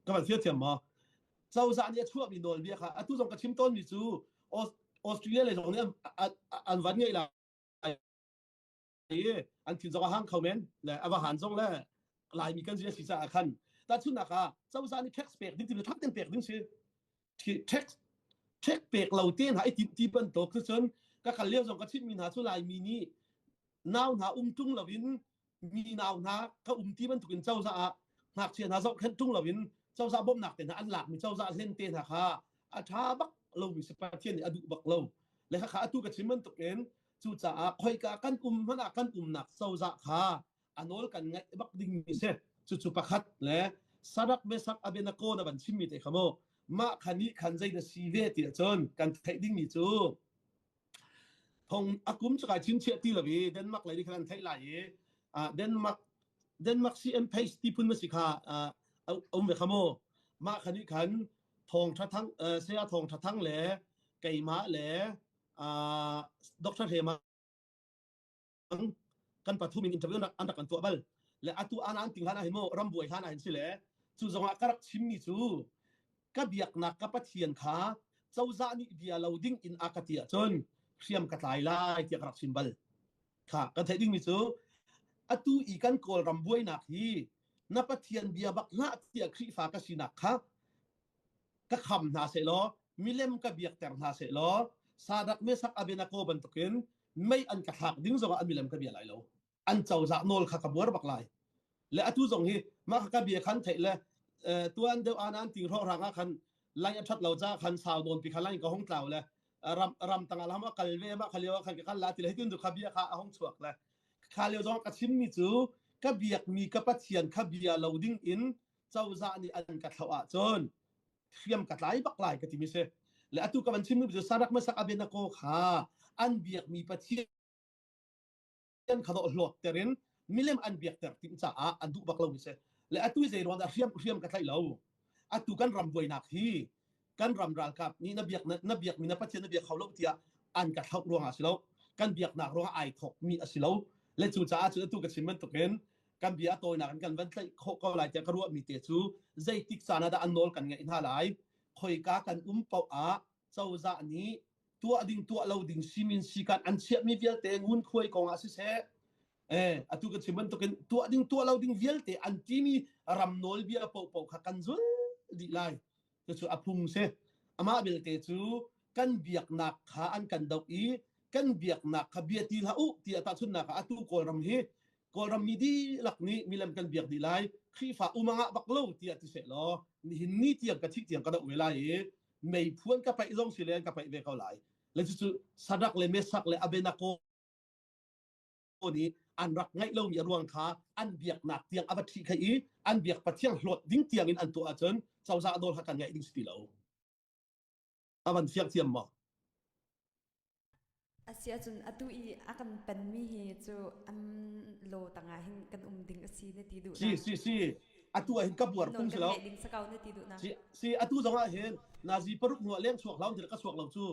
ka van fial thiam maw cozah nih a chuahmi nawlbia kha atu zong ka chim tawnmi cu Australia lei zong nih an van ngeih lai i an thin zong a hang kho men le a va han zong le Laimi kan si a si caah khan tahchunhnak ah cozah nih tax pek ding ti thak ten pek ding si tax tax pek lo te hna i ti ti bantuk cun ka kal lio zong ka chimmi hna cu Laimi nih nau hna um tung loin mi nau hna ka um ti bantukin cozah ah ngakchia hna zohkhenh ṭung loin cozah bawmhnak te hna an lakmi cozah hlen te hna kha a ṭha bak lomi si Pathian nih a duh bak lo le kha atu ka chim bantukin cucaah khoika kan um hmanh ah kan umnak cozah kha a nawl kan ngaih bak dingmi si cucu pakhat le Sadak Mesak Abenako na van chimmi te kha mu mah kha nih khan zei na si ve ti ahcun kan theih dingmi cu Thong a kum cu kai chinchiah ti lo i Denmark lei nih khan an theih lai i Denmark Denmark CM Pace ti phun ma si kha a um ve kha mu. Mah kha nih khan thawng tha thang saya thawng tha thang le keimah le Dr. Hlema kan pathum in interview an rak kan tuah bal le atu ana an ting hlan ah hin mu ram buai hlan ah hin si le cu zongah ka rak chimmi cu ka biaknak ka pathian kha cozah nih bia lo ding in a ka ti ahcun hriam ka tlai lai tiah ka rak chim bal kha kan theih dingmi cu atu i kan kawlram buainak hi na pathian bia bak hlah tiah Khrihfa ka sinak kha ka kham hna sehlaw milem ka biakter hna sehlaw Sadak Mesak Abenako bantukin mei an ka thlak ding zongah an milem ka bia lai lo an cozah nawl kha ka buar bak lai le atu zong hi mah ka bia khan theih le tuan deuh an an ting hrawk rang ah khan lai a that lo ca khan sau nawn pi kha lai ka hong tlau le ram ram tangah lam a kal ve ma kha lio khan ka kal la ti le hitin du kha bia kha a hong chuak le kha lio zong ka chim mi cu ka biak mi ka pathian kha bia lo ding in cozah nih an ka thloh ahcun hriam ka tlai bak lai ka timi si le atu ka van chim mi cu sarak masak abenako kha an biakmi pathian kha dawh hlawt terin milem an biakter tim caah an duh bak lo mi si le atu zei ruang dah hriam hriam ka tlaih lo atu kan ram buainak hi kan ram ralkap nih na biak na biakmi na pathian na biak kho lo tiah an ka thlauh ruangah si lo kan biaknak ruangah ai thok mi a si lo le cu caah cun atu ka chim bantukin kan bia a tawinak in kan van tlaih khawh ko lai tiah ka ruahmi te cu zeitik caan ah dah an nawl kan ngaih hna lai khoika kan um paoh ah cozah nih tuah ding tuah lo ding simin sikan an chiahmi vialte ngunkhuai kong ah siseh eh atu ka chim bantukin tuah ding tuah lo ding vialte an timi ram nawlbia paohpaoh kha kan zul dih lai cucu a phung si amah belte cu kan biaknak kha an kan doh i kan biaknak kha bia ti hlah u tiah tahchunhnak ah atu kawlram hi kawlram mi dihlak nih milem kan biak dih lai Khrihfa umangah bak lo tiah ti seh law nihin ni tiang ka thih tiang ka doh ve lai i meiphuan ka paih zong si le ka paih ve ko lai le cucu Sadak le Mesak le Abenako nih an rak ngaih lomi a ruang kha an biaknak tiang a va ṭhih kha i an biak pathian hlawt ding tiang in an tuah ahcun cozah nawl kha kan ngaih ding si ti lo a van fiang thiam maw
Asi ahcun atu i a kan penmi hi cu an law tangah hin kan um ding a si na ti duh
si si si atu ah hin ka buar
nawl
phung
kan
si lo
ngaih ding sakau na ti duh na
si si atu zong ah hin nazi paruk hnu ah leng chuak hlau ti ka chuak lo cu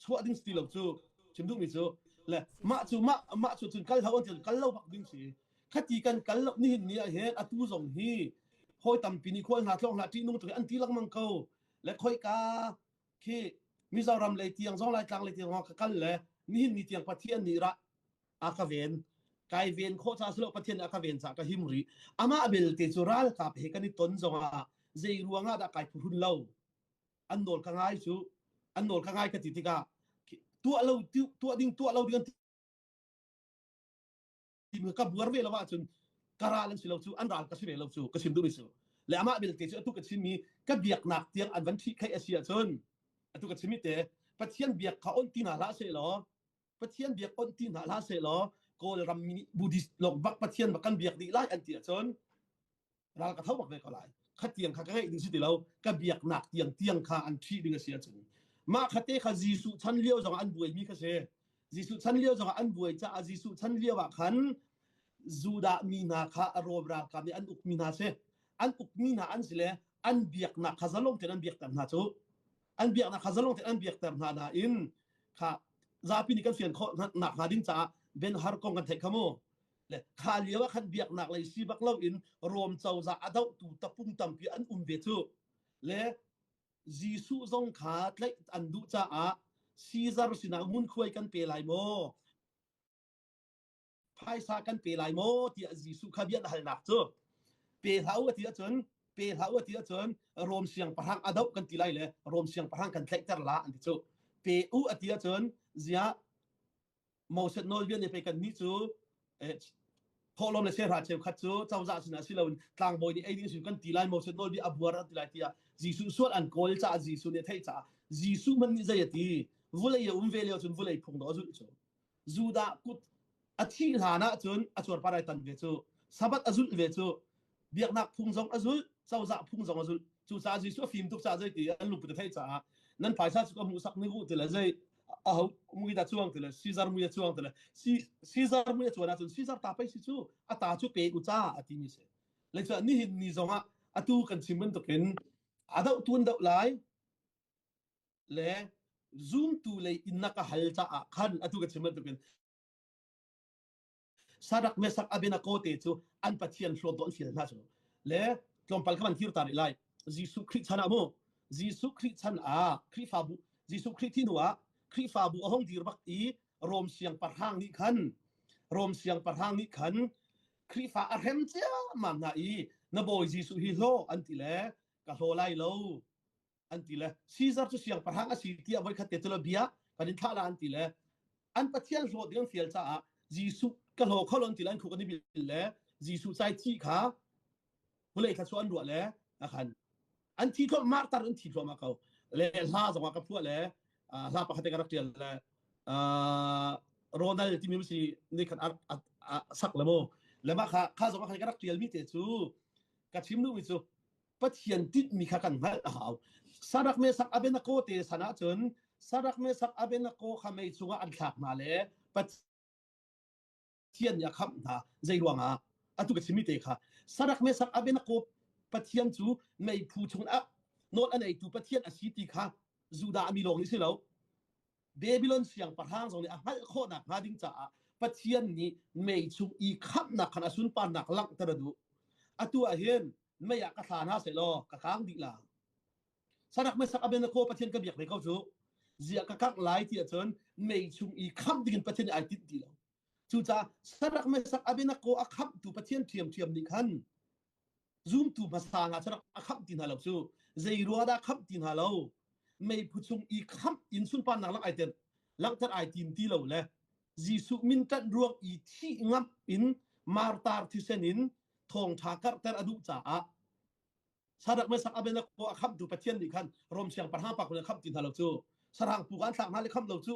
chuah ding si ti lo cu chim duhmi cu le mah cu mah mah cu cun kal hau an ti kal lo bak ding si khati kan kal lo nihin ni ah hin atu zong hi hawi tampi nih khual hna tlawng hna ṭih nung tuk an ti lengmang ko le khoika khi. Mizoram lei tiang zong Laitlang lei tiang zong ka kal le nihin ni tiang Pathian nih rah a ka ven kai ven khawh ca silo Pathian a ka ven ca ka him rih amah belte cu ralkap he kan i ton zongah zei ruangah dah kai phuhrun lo an nawl ka ngai cu an nawl ka ngai ka ti tikah tuah lo tuah ding tuah lo ding an ti ka buar ve lo ahcun ka ral an si lo cu an ral ka si ve lo cu ka chim duhmi cu le amah belte cu atu ka chimmi ka biaknak tiang an van ṭhih kheih a si ahcun atu ka chimmi te Pathian biak kha on ti hna hlah seh law Pathian biak on ti hna hlah seh law Kawlram mi nih Buddhist lawng bak Pathian bak kan biak dih lai an ti ahcun ral ka tho bak ve ko lai kha tiang kha ka ngeih ding si ti lo ka biaknak tiang tiang kha an ṭhih ding a si ahcun mah kha te kha Jesuh chan lio zong an buaimi kha si Jesuh chan lio zong an buai caah Jesuh chan lio ah khan Judah mi hna kha Rom ralkap nih an ukmi hna si an ukmi hna an si le an biaknak kha zalong tein an biakter hna cu an biaknak kha zalong tein an biakter hna nain kha zapi nih kan fian khawh nak hnga ding caah Ben Har kong kan theih kha mu le kha lio ah khan biaknak lei si bak lo in Rom cozah a dohtu tapung tampi an um ve cu le Jesuh zong kha tlaih an duh caah Caesar sinah ngunkhuai kan pe lai maw phaisa kan pe lai maw tiah Jesuh kha bia halnak cu pe hlah u a ti ahcun pe hlah u a ti ahcun Rom siangpahrang a doh kan ti lai le Rom siangpahrang kan tlaihter la an ti cu pe u a ti ahcun ziah Moses nawlbia nih pei kannih cu thawhlawm le sehra cheukhat cu cozah sinah si loin tlangbawi nih ei ding si kan ti lai Moses nawlbia a buar an ti lai tiah Jesuh sual an kawl caah Jesuh nih a theih caah Jesuh hmanh nih zei a ti vulei a um ve lio cun vulei phung dawh a zulh cu Judah kut a thih hlan ah cun a cuarpar ai tan ve cu Sabbath a zulh ve cu biaknak phung zong a zulh cozah phung zong a zulh cucaah Jesuh a fim tuk caah zei ti an lungput a theih caah nan phaisa cu ka hmuhsak ni u ti le zei aho mui da chuang ti le Caesar mui a chuang ti le Caesar mui a chuan ahcun Caesar ta pei si cu a ta cu pe u ca a ti mi si le cu nihin ni zong ah atu kan chim bantukin a doh tun doh lai le zumtu lei in na ka hal caah khan atu ka chim bantukin Sadak Mesak Abednego te cu an Pathian hlawt dawh an fial hna cu le tlawmpal kha van thir ta rih lai Jesuh Khrih chan ah mu Jesuh Khrih chan ah Khrihfabu Jesuh Khrih thi hnu ah Khrihfabu a hong dir bak i Rom siangpahrang nih khan Rom siangpahrang nih khan Khrihfa a hrem ciammam hna i na bawi Jesuh hi hlaw an ti le ka hlaw lai lo an ti le Caesar cu siangpahrang a si tiah voikhat te cu bia kan in thlah la an ti le an pathian hlawt ding an fial caah Jesuh ka hlaw kho lo an ti le an khuk an i bil le Jesuh cai thi kha vulei thla chu an ruah le a khan an thi thluah martar an thi thluahmah ko le hla zong ah ka phuah le hla pakhat te ka rak tial le Ronald timi si ni khat a sak le mu le mah kha kha zong ah khan ka rak tial mi te cu ka chim duhmi cu Pathian tinhmi kha kan hngalh a hau. Sadak Mesak Abednego te san ahcun Sadak Mesak Abednego kha mei chungah an thlak hna le Pathian nih a khamh hna. Zei ruangah? Atu ka chimmi te kha Sadak Mesak Abednego Pathian cu meiphu chungah nawl a neitu Pathian a si ti kha Judah mi lawng nih si lo. Babylon siangpahrang zong nih a hngalh khawh nakhnga ding caah Pathian nih mei chung i khamhnak khan a sunparnak langhter a duh. Atu ah hin mei ah ka thla hna seh law ka kang dih la. Sadak mesak Abednego Pathian ka biak ve ko cu. Ziah ka kangh lai ti ahcun mei chung i khamh dingin Pathian nih ai tinh ti lo. Cucaah Sadak mesak Abednego a khamhtu Pathian ṭhiamṭhiam nih khan zumtu hmasa hna cu rak a khamh ti hna lo cu. Zei ruah dah khamh ti hna lo? Meiphu chung i khamh in sunparnak lang ai ter langhter ai tim ti lo le Jesuh min ṭanh ruang i thih ngamh in martar thisen in thawngṭha karhter a duh caah Sadak Mesak Abednego a khamhtu Pathian nih khan Rom siangpahrang pa kun a khamh ti hna lo cu sarang pu an thlak hna le khamh lo cu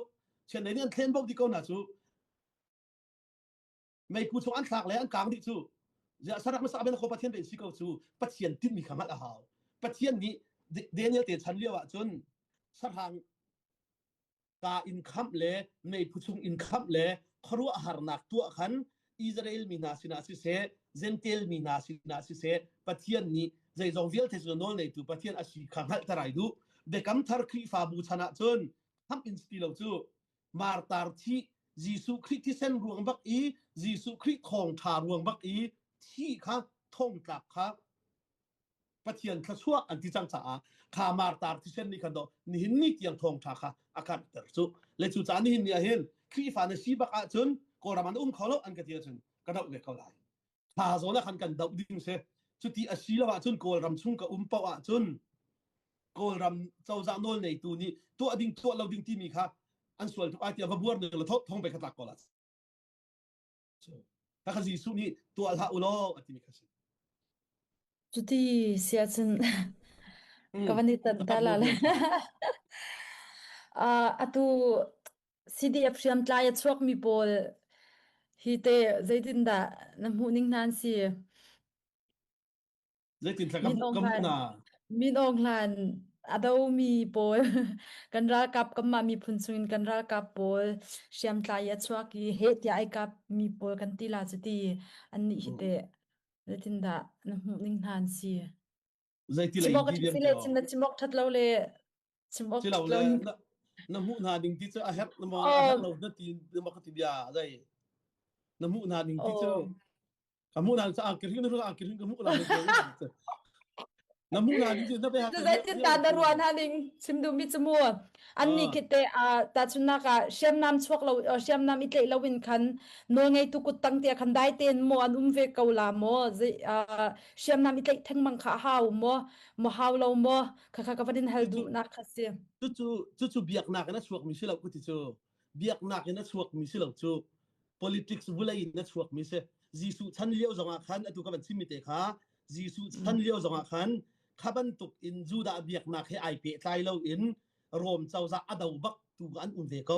chiandeih nih an thlen bo dih ko hna cu meiphu chung an thlak le an kang dih cu Sadak Mesak Abednego Pathian ve si ko cu Pathian tinhmi kha hngalh a hau Pathian nih Daniel te chan lio ah cun sahrang ka in khamh le meiphu chung in khamh le khuaruahharnak tuah khan Israel mi hna sinah siseh Gentile mi hna sinah siseh Pathian nih zeizong vialte cu nawl neitu Pathian a si kha hngalhter ai duh Biakam thar Khrihfabu chan ah cun khamh in si ti lo cu martar thi Jesuh Khrih thisen ruang bak i Jesuh Khrih thawngṭha ruang bak i thi kha thongtlak kha. Pathian thluachuah an ti cang caah kha martar thisen nih khan do nihin ni tiang thawngtha kha a karhter cu le cu caah nihin ni ah hin Khrihfa na si bak ahcun Kawlram an um kho lo an ka ti ahcun ka doh ve ko lai thla zawn ah khan kan doh ding si cuti a si lo ahcun Kawlram chung ka um paoh ahcun Kawlram cozah nawl neitu nih tuah ding tuah lo ding timi kha an sual tuk ai tiah va buar ning la thong pe kha tlak ko la Kha Jesuh nih tuah hlah u law a timi kha si.
Cuti si ahcun ka van i tan ta la le. Uh, atu CDF hriamtlai a chuakmi pawl hi te zeitindah na hmuh ning hna an si?
Zeitinthla ka hmuh ka hmuh na.
Min Aung Hlan a domi pawl kan ralkap kanmah miphun chungin kan ralkap pawl hriamtlai i a chuak i heh tiah ai kap mi pawl kan ti la cu ti annih hi teh zeitindah na hmuh ning hna an si.
Zeiti lei
Chim awk a ṭhat si le chim na chim awk ṭhat lo le chim awk
Si lo
ṭhat lo
le
ning
na na hmuh hna ding ti cu a herh na maw a herh lo na ti na ma ka ti bia zei na hmuh hna ding ti cu Ka hmuh na sa angkir hin ru angkir hin ka hmuh la na hmuh na ding na be
Zeitin ta na ruah na ning chim duh mi chu mu an ni khi te a ta chunnak ah hriamnam chuak lo hriamnam i tleih lo in khan nawl ngeitu kut tang tia khan dai ten mo an um ve ko la mo hriamnam i tleih thengmang kha hau mo mo hau lo mo kha kha ka van in hal duh nak kha si
cu cu cu cu biaknak in a chuak mi si lo ku ti cu biaknak in a chuak mi si lo cu politics vulei in a chuakmi si Jesuh chan lio zongah khan atu ka van chimmi te kha Jesuh chan lio zongah khan kha bantuk in Judah biaknak he ai pehtlai lo in Rom cozah a do bak tu an um ve ko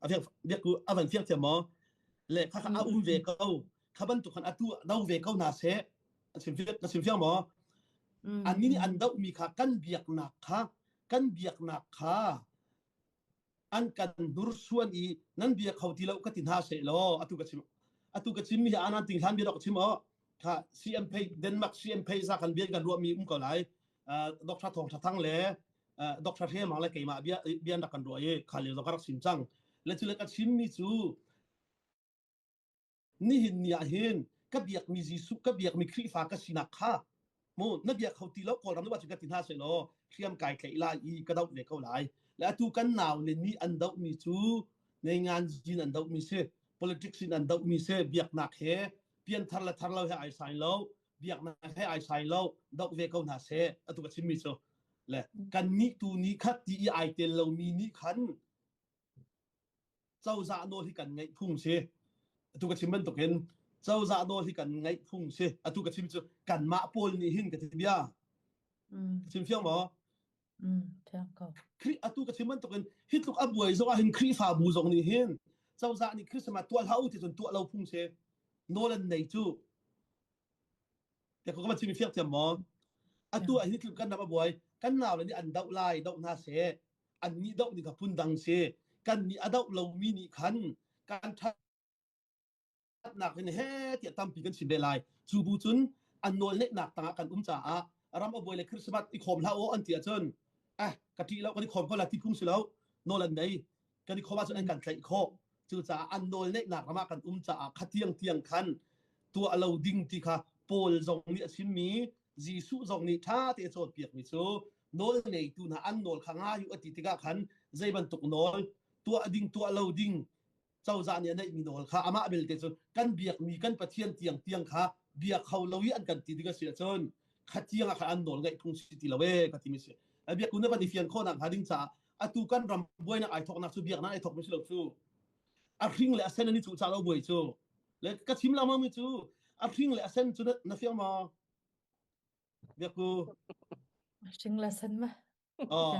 a fiang biak a van fiang thiam maw le kha kha a um ve ko kha bantuk khan atu do ve ko hna seh a chim fiang ka chim fiang maw an nih an dohmi kha kan biaknak kha kan biaknak kha an kan hnursuan i nan bia kho ti lo ka ti hna seh law atu ka chim atu ka chim mi hi anan ting hlan bia dok chim o kha CM Pei Denmark CM Pei za kan bia kan ruah mi um ko lai Dr. Thong Tha Thang le Dr. Hre Mang le keimah bia bia rak kan ruah i kha le zong ka rak sim cang le cu le ka chim mi cu nihin ni ah hin ka biakmi Jesuh ka biakmi Khrihfa ka sinak kha mu na biak kho ti lo Kawlram nu ka ti hna seh law hriam kai tlaih lai i ka doh ve ko lai le atu kan nau le nih an dohmi cu neingan zin an dohmi si politics in an dohmi si biaknak he pianthar le thar lo he ai sai lo biaknak he ai sai lo doh ve ko hna seh atu ka chimmi cu le kan nih tu nih khat ti i ai tel lomi nih khan cozah nawl hi kan ngeih phung si atu ka chim bantukin cozah nawl hi kan ngeih phung si atu ka chim cu kanmah pawl nih hin ka ti bia ka chim fiang maw Khrih atu ka chim bantukin hi tluk a buai zong ah hin Khrihfabu zong nih hin cozah nih Christmas tuah hlah u ti cun tuah lo phung si nawl an nei cu Te ko ka chim fiak thiam maw? Atu ah hi tluk kan ram a buai. Kan nau le nih an doh lai, doh hna seh. An nih doh nih kha phun dang si. Kan nih a doh lomi nih khan kan ṭhatnak in he tiah tampi kan chim ve lai. Cu bu cun an nawl neihnak tangah kan um caah ram a buai le Christmas i khawm hlah u an ti ahcun eh ka ṭih lo kan i khawm ko la ti phung si lo nawl an nei kan i khawm ahcun an kan tlaih khawh cucaah an nawl neihnak ram ah kan um caah kha tiang tiang khan tuah lo ding ti kha Paul zong nih a chimmi Jesuh zong nih ṭha te a cawnpiakmi cu nawl ngeitu hna an nawl kha ngai u a ti tikah khan zei bantuk nawl tuah ding tuah lo ding cozah nih a neihmi nawl kha amah belte cu kan biakmi kan Pathian tiang tiang kha bia kho lo i an kan ti ding a si ahcun kha tiang ah khan an nawl ngeih phung si ti lo ee ka timi si biakku na van i fian khawh nak hnga ding caah atu kan ram buainak ai thoknak cu biaknak ai thokmi si lo cu a hring le a sen an i cuh ca lo buai cu le ka chim lengmang mi cu a hring le a sen cu na fiang maw biakku
hring le sen ma
oh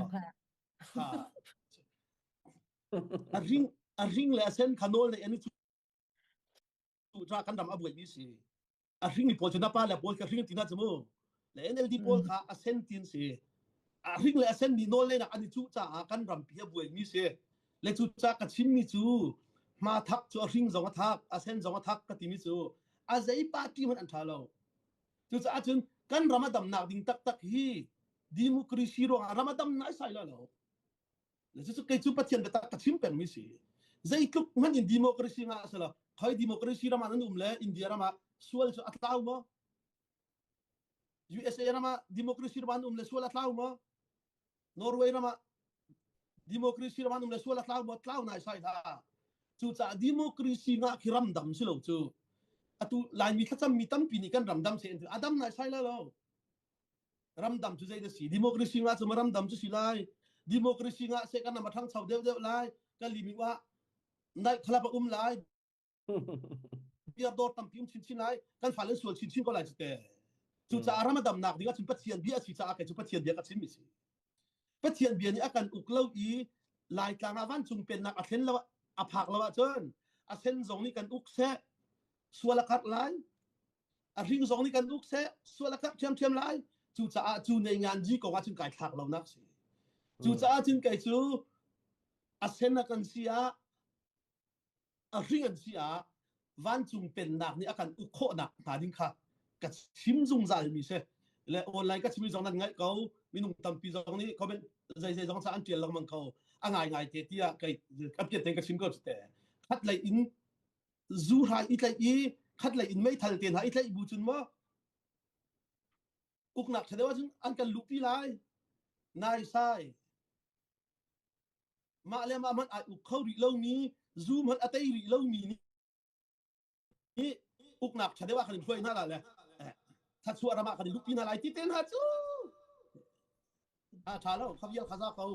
a hring a hring le a sen kha nawl nei an i cuh ca kan ram a buai mi si a hring pawl cu na pa le pawl ka hring tina cu mu le NLD pawl kha a sen tin si a hring le a sen mi nawl leinak an i cuh caah kan rampi a buai mi si le cu ca ka chim mi cu hma thak cu a hring zong a thak a sen zong a thak ka ti mi cu a zei party hmanh an tha lo cucaah cun kan ram a damnak ding taktak hi democracy ruangah ram a dam nai sai la lo Cucu kei cu Pathian biatak ka chim pengmi si. Zeitluk hmanh in democracy nga a si lo. Khoi democracy ram ah nan um le India ram ah sual cu a tlau maw? USA ram ah democracy ram an um le sual a tlau maw? Norway ram ah democracy ram an um le sual a tlau maw? Tlau nai sai hlah. Cucaah democracy ngah khi ramdam si lo cu. Atu Laimi thlacam mi tampi nih kan ramdam se a dam nai sai la lo. Ramdam cu zei da si? Democracy ngah cu ma ramdam cu si lai. Democracy ngah se kan ram a ṭhangcho deuh deuh lai. Kan limi ah night club a um lai. Beer dawr tampi um chinchin lai. Kan fale sual chinchin ko lai cu te. Cucaah ram a damnak ding ahcun Pathian bia a si caah kei cu Pathian bia ka chim mi si. Pathian bia nih a kan uk lo i Laitlang ah vancung pennak a thlen lo a phak lo ahcun a sen zong nih kan uk seh sual a karh lai a hring zong nih kan uk seh sual a karh ṭhiamṭhiam lai cucaah cu nei ngan ji kong ahcun kai thlak lo nak si cucaah cun kei cu a sen a kan si ah a hring an si ah vancung pennak nih a kan uk khawhnak hnga ding kha ka chim zungzal mi si le online ka chimi zong nan ngaih ko minung tampi zong nih comment zei zei zong sa an tial lengmang ko a ngai ngai te tiah kai ka piat ten ka chim ko te khat lei in zu hrai i tlaih i khat lei in meithal te hna i tlaih bu cun maw uknak ṭha deuh ahcun an kan luhpi lai nai sai mah le mah hmanh ai uk kho rih lomi zu hmanh a tei rih lomi nih uknak ṭha deuh ah kan in hruai hna la le thlachuah ram ah kan in luhpi hna lai ti te hna cu a ṭha lo kha vial kha za ko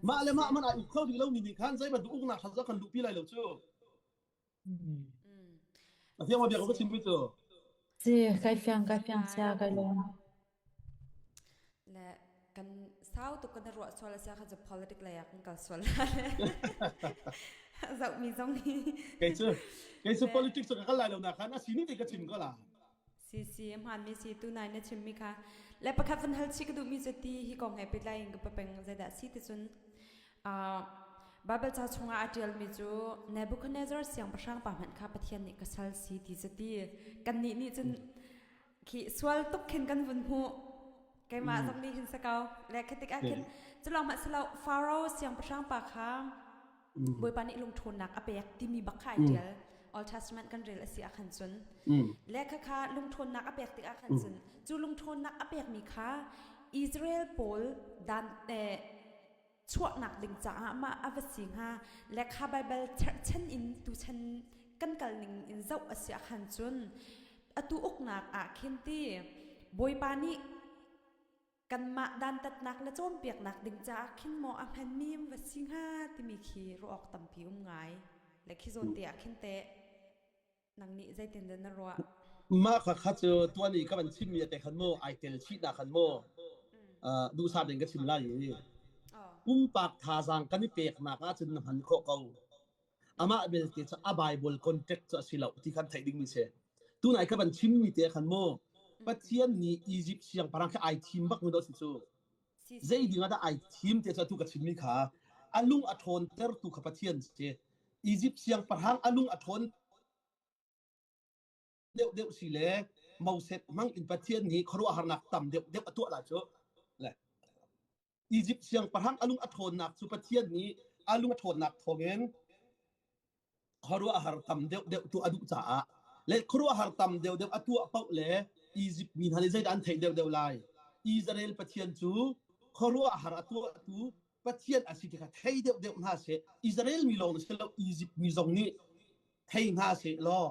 mah le mah hmanh ai uk kho rih lomi nih khan zei bantuk uknak ṭha kan luhpi lai lo cu a fiang ma bia ko ka chim mi cu
Si, kai fiang, kai fiang sia, kai lawm.
Le kan sau tuk kan ruah sual a sia kha cu politic lei ah kan kal sual zoh mi zong hi
kei cu kei cu politics cu ka kal lai lo na khan a sining te ka chim ko la
si si hmaan mi si tu nai na chim mi kha le pakhat van hal chi ka duh mi cu ti hi kong he pehtlai in ka papeng zeidah si ti cun Baibal ca chungah a ṭialmi cu Nebuchadnezzar siangpahrang pa hmanh kha Pathian nih ka sal si ti cu ti. Kannih nih cun khi sual tuk khin kan vun hmuh. Keimah zong nih hin si ko. Le khi tikah khin cu lawng hmanh si lo Pharaoh siangpahrang pa kha Bawipa nih lungṭhawnnak a pek timi bak kha ai ṭial. Old Testament kan rel a si ah khan cun. Le khakha lungṭhawnnak a pek tikah khan cun cu lungṭhawnnak a pekmi kha Israel pawl dan eh, chuahnak ding caah mah a va si hnga le kha Baibal cherhchan in tuchan kan kal ning in zoh a si ahkhan cun atu uknak ah khin ti Bawipa nih kanmah dantatnak le cawnpiaknak ding caah khin maw a hmanmi va si hnga timi khi ruah awk tampi um ngai le khi zawn te ah khin teh Nang nih zeitindah na ruah?
Mah kha kha cu tuan i ka van chimmi te khan mu ai tel chih na khan mu duhsah ding ka chim lai i pumpak thazaang kan i peknak ahcun na hman khawh ko. Amah belte cu a Bible context cu a si lo ti khan theih dingmi si. Tunai ka van chimmi te khan mu Pathian nih Egypt siangpahrang khi ai thim bak mi do si cu. Zei ding ah dah ai thim te cu atu ka chimmi kha a lung a ṭhawntertu kha Pathian si. Egypt siangpahrang a lung a ṭhawn deuh deuh si le Moses hmang in Pathian nih khuaruahharnak tam deuh deuh a tuah lai cu. Le Egypt siangpahrang a lung a ṭhawnnak cu Pathian nih a lung a ṭhawnnak thawngin khuaruahhar tam deuhdeuh tuah a duh caah le khuaruahhar tam deuhdeuh a tuah paoh le Izipt mi hna nih zeidah an theih deuhdeuh lai? Israel Pathian cu khuaruahhar a tuahtu Pathian a si ti kha thei deuhdeuh hna seh. Israel mi lawng si lo Izipt mi zong nih thei hna seh law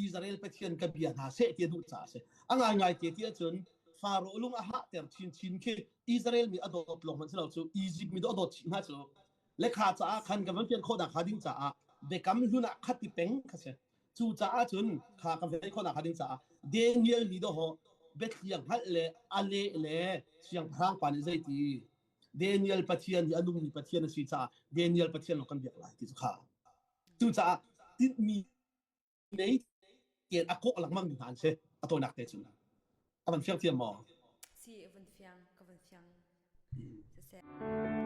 Israel Pathian ka bia hna seh ti a duh caah a si. A ngaingai te ti ahcun Faro lung a hahter chinchin khi Israel mi a dawt lawng hmanh si lo cu Izipt mi a dawt chih hna cu le kha caah khan kan van fian khawh nakhnga ding caah biakam hlun ah khat ti peng kha si cu caah cun kha kan fian khawh nakhnga ding caah Daniel nih dawh biathliang hngalh le a leh le siangpahrang pa nih zeiti Daniel Pathian hi a nungmi Pathian a si caah Daniel Pathian lawng kan biak lai ti cu kha cucaah tinhmi nei tian a kawh lengmang mi hna an si a tawinak te cun a van fiang thiam maw
si a van fiang ka van fiang siseh.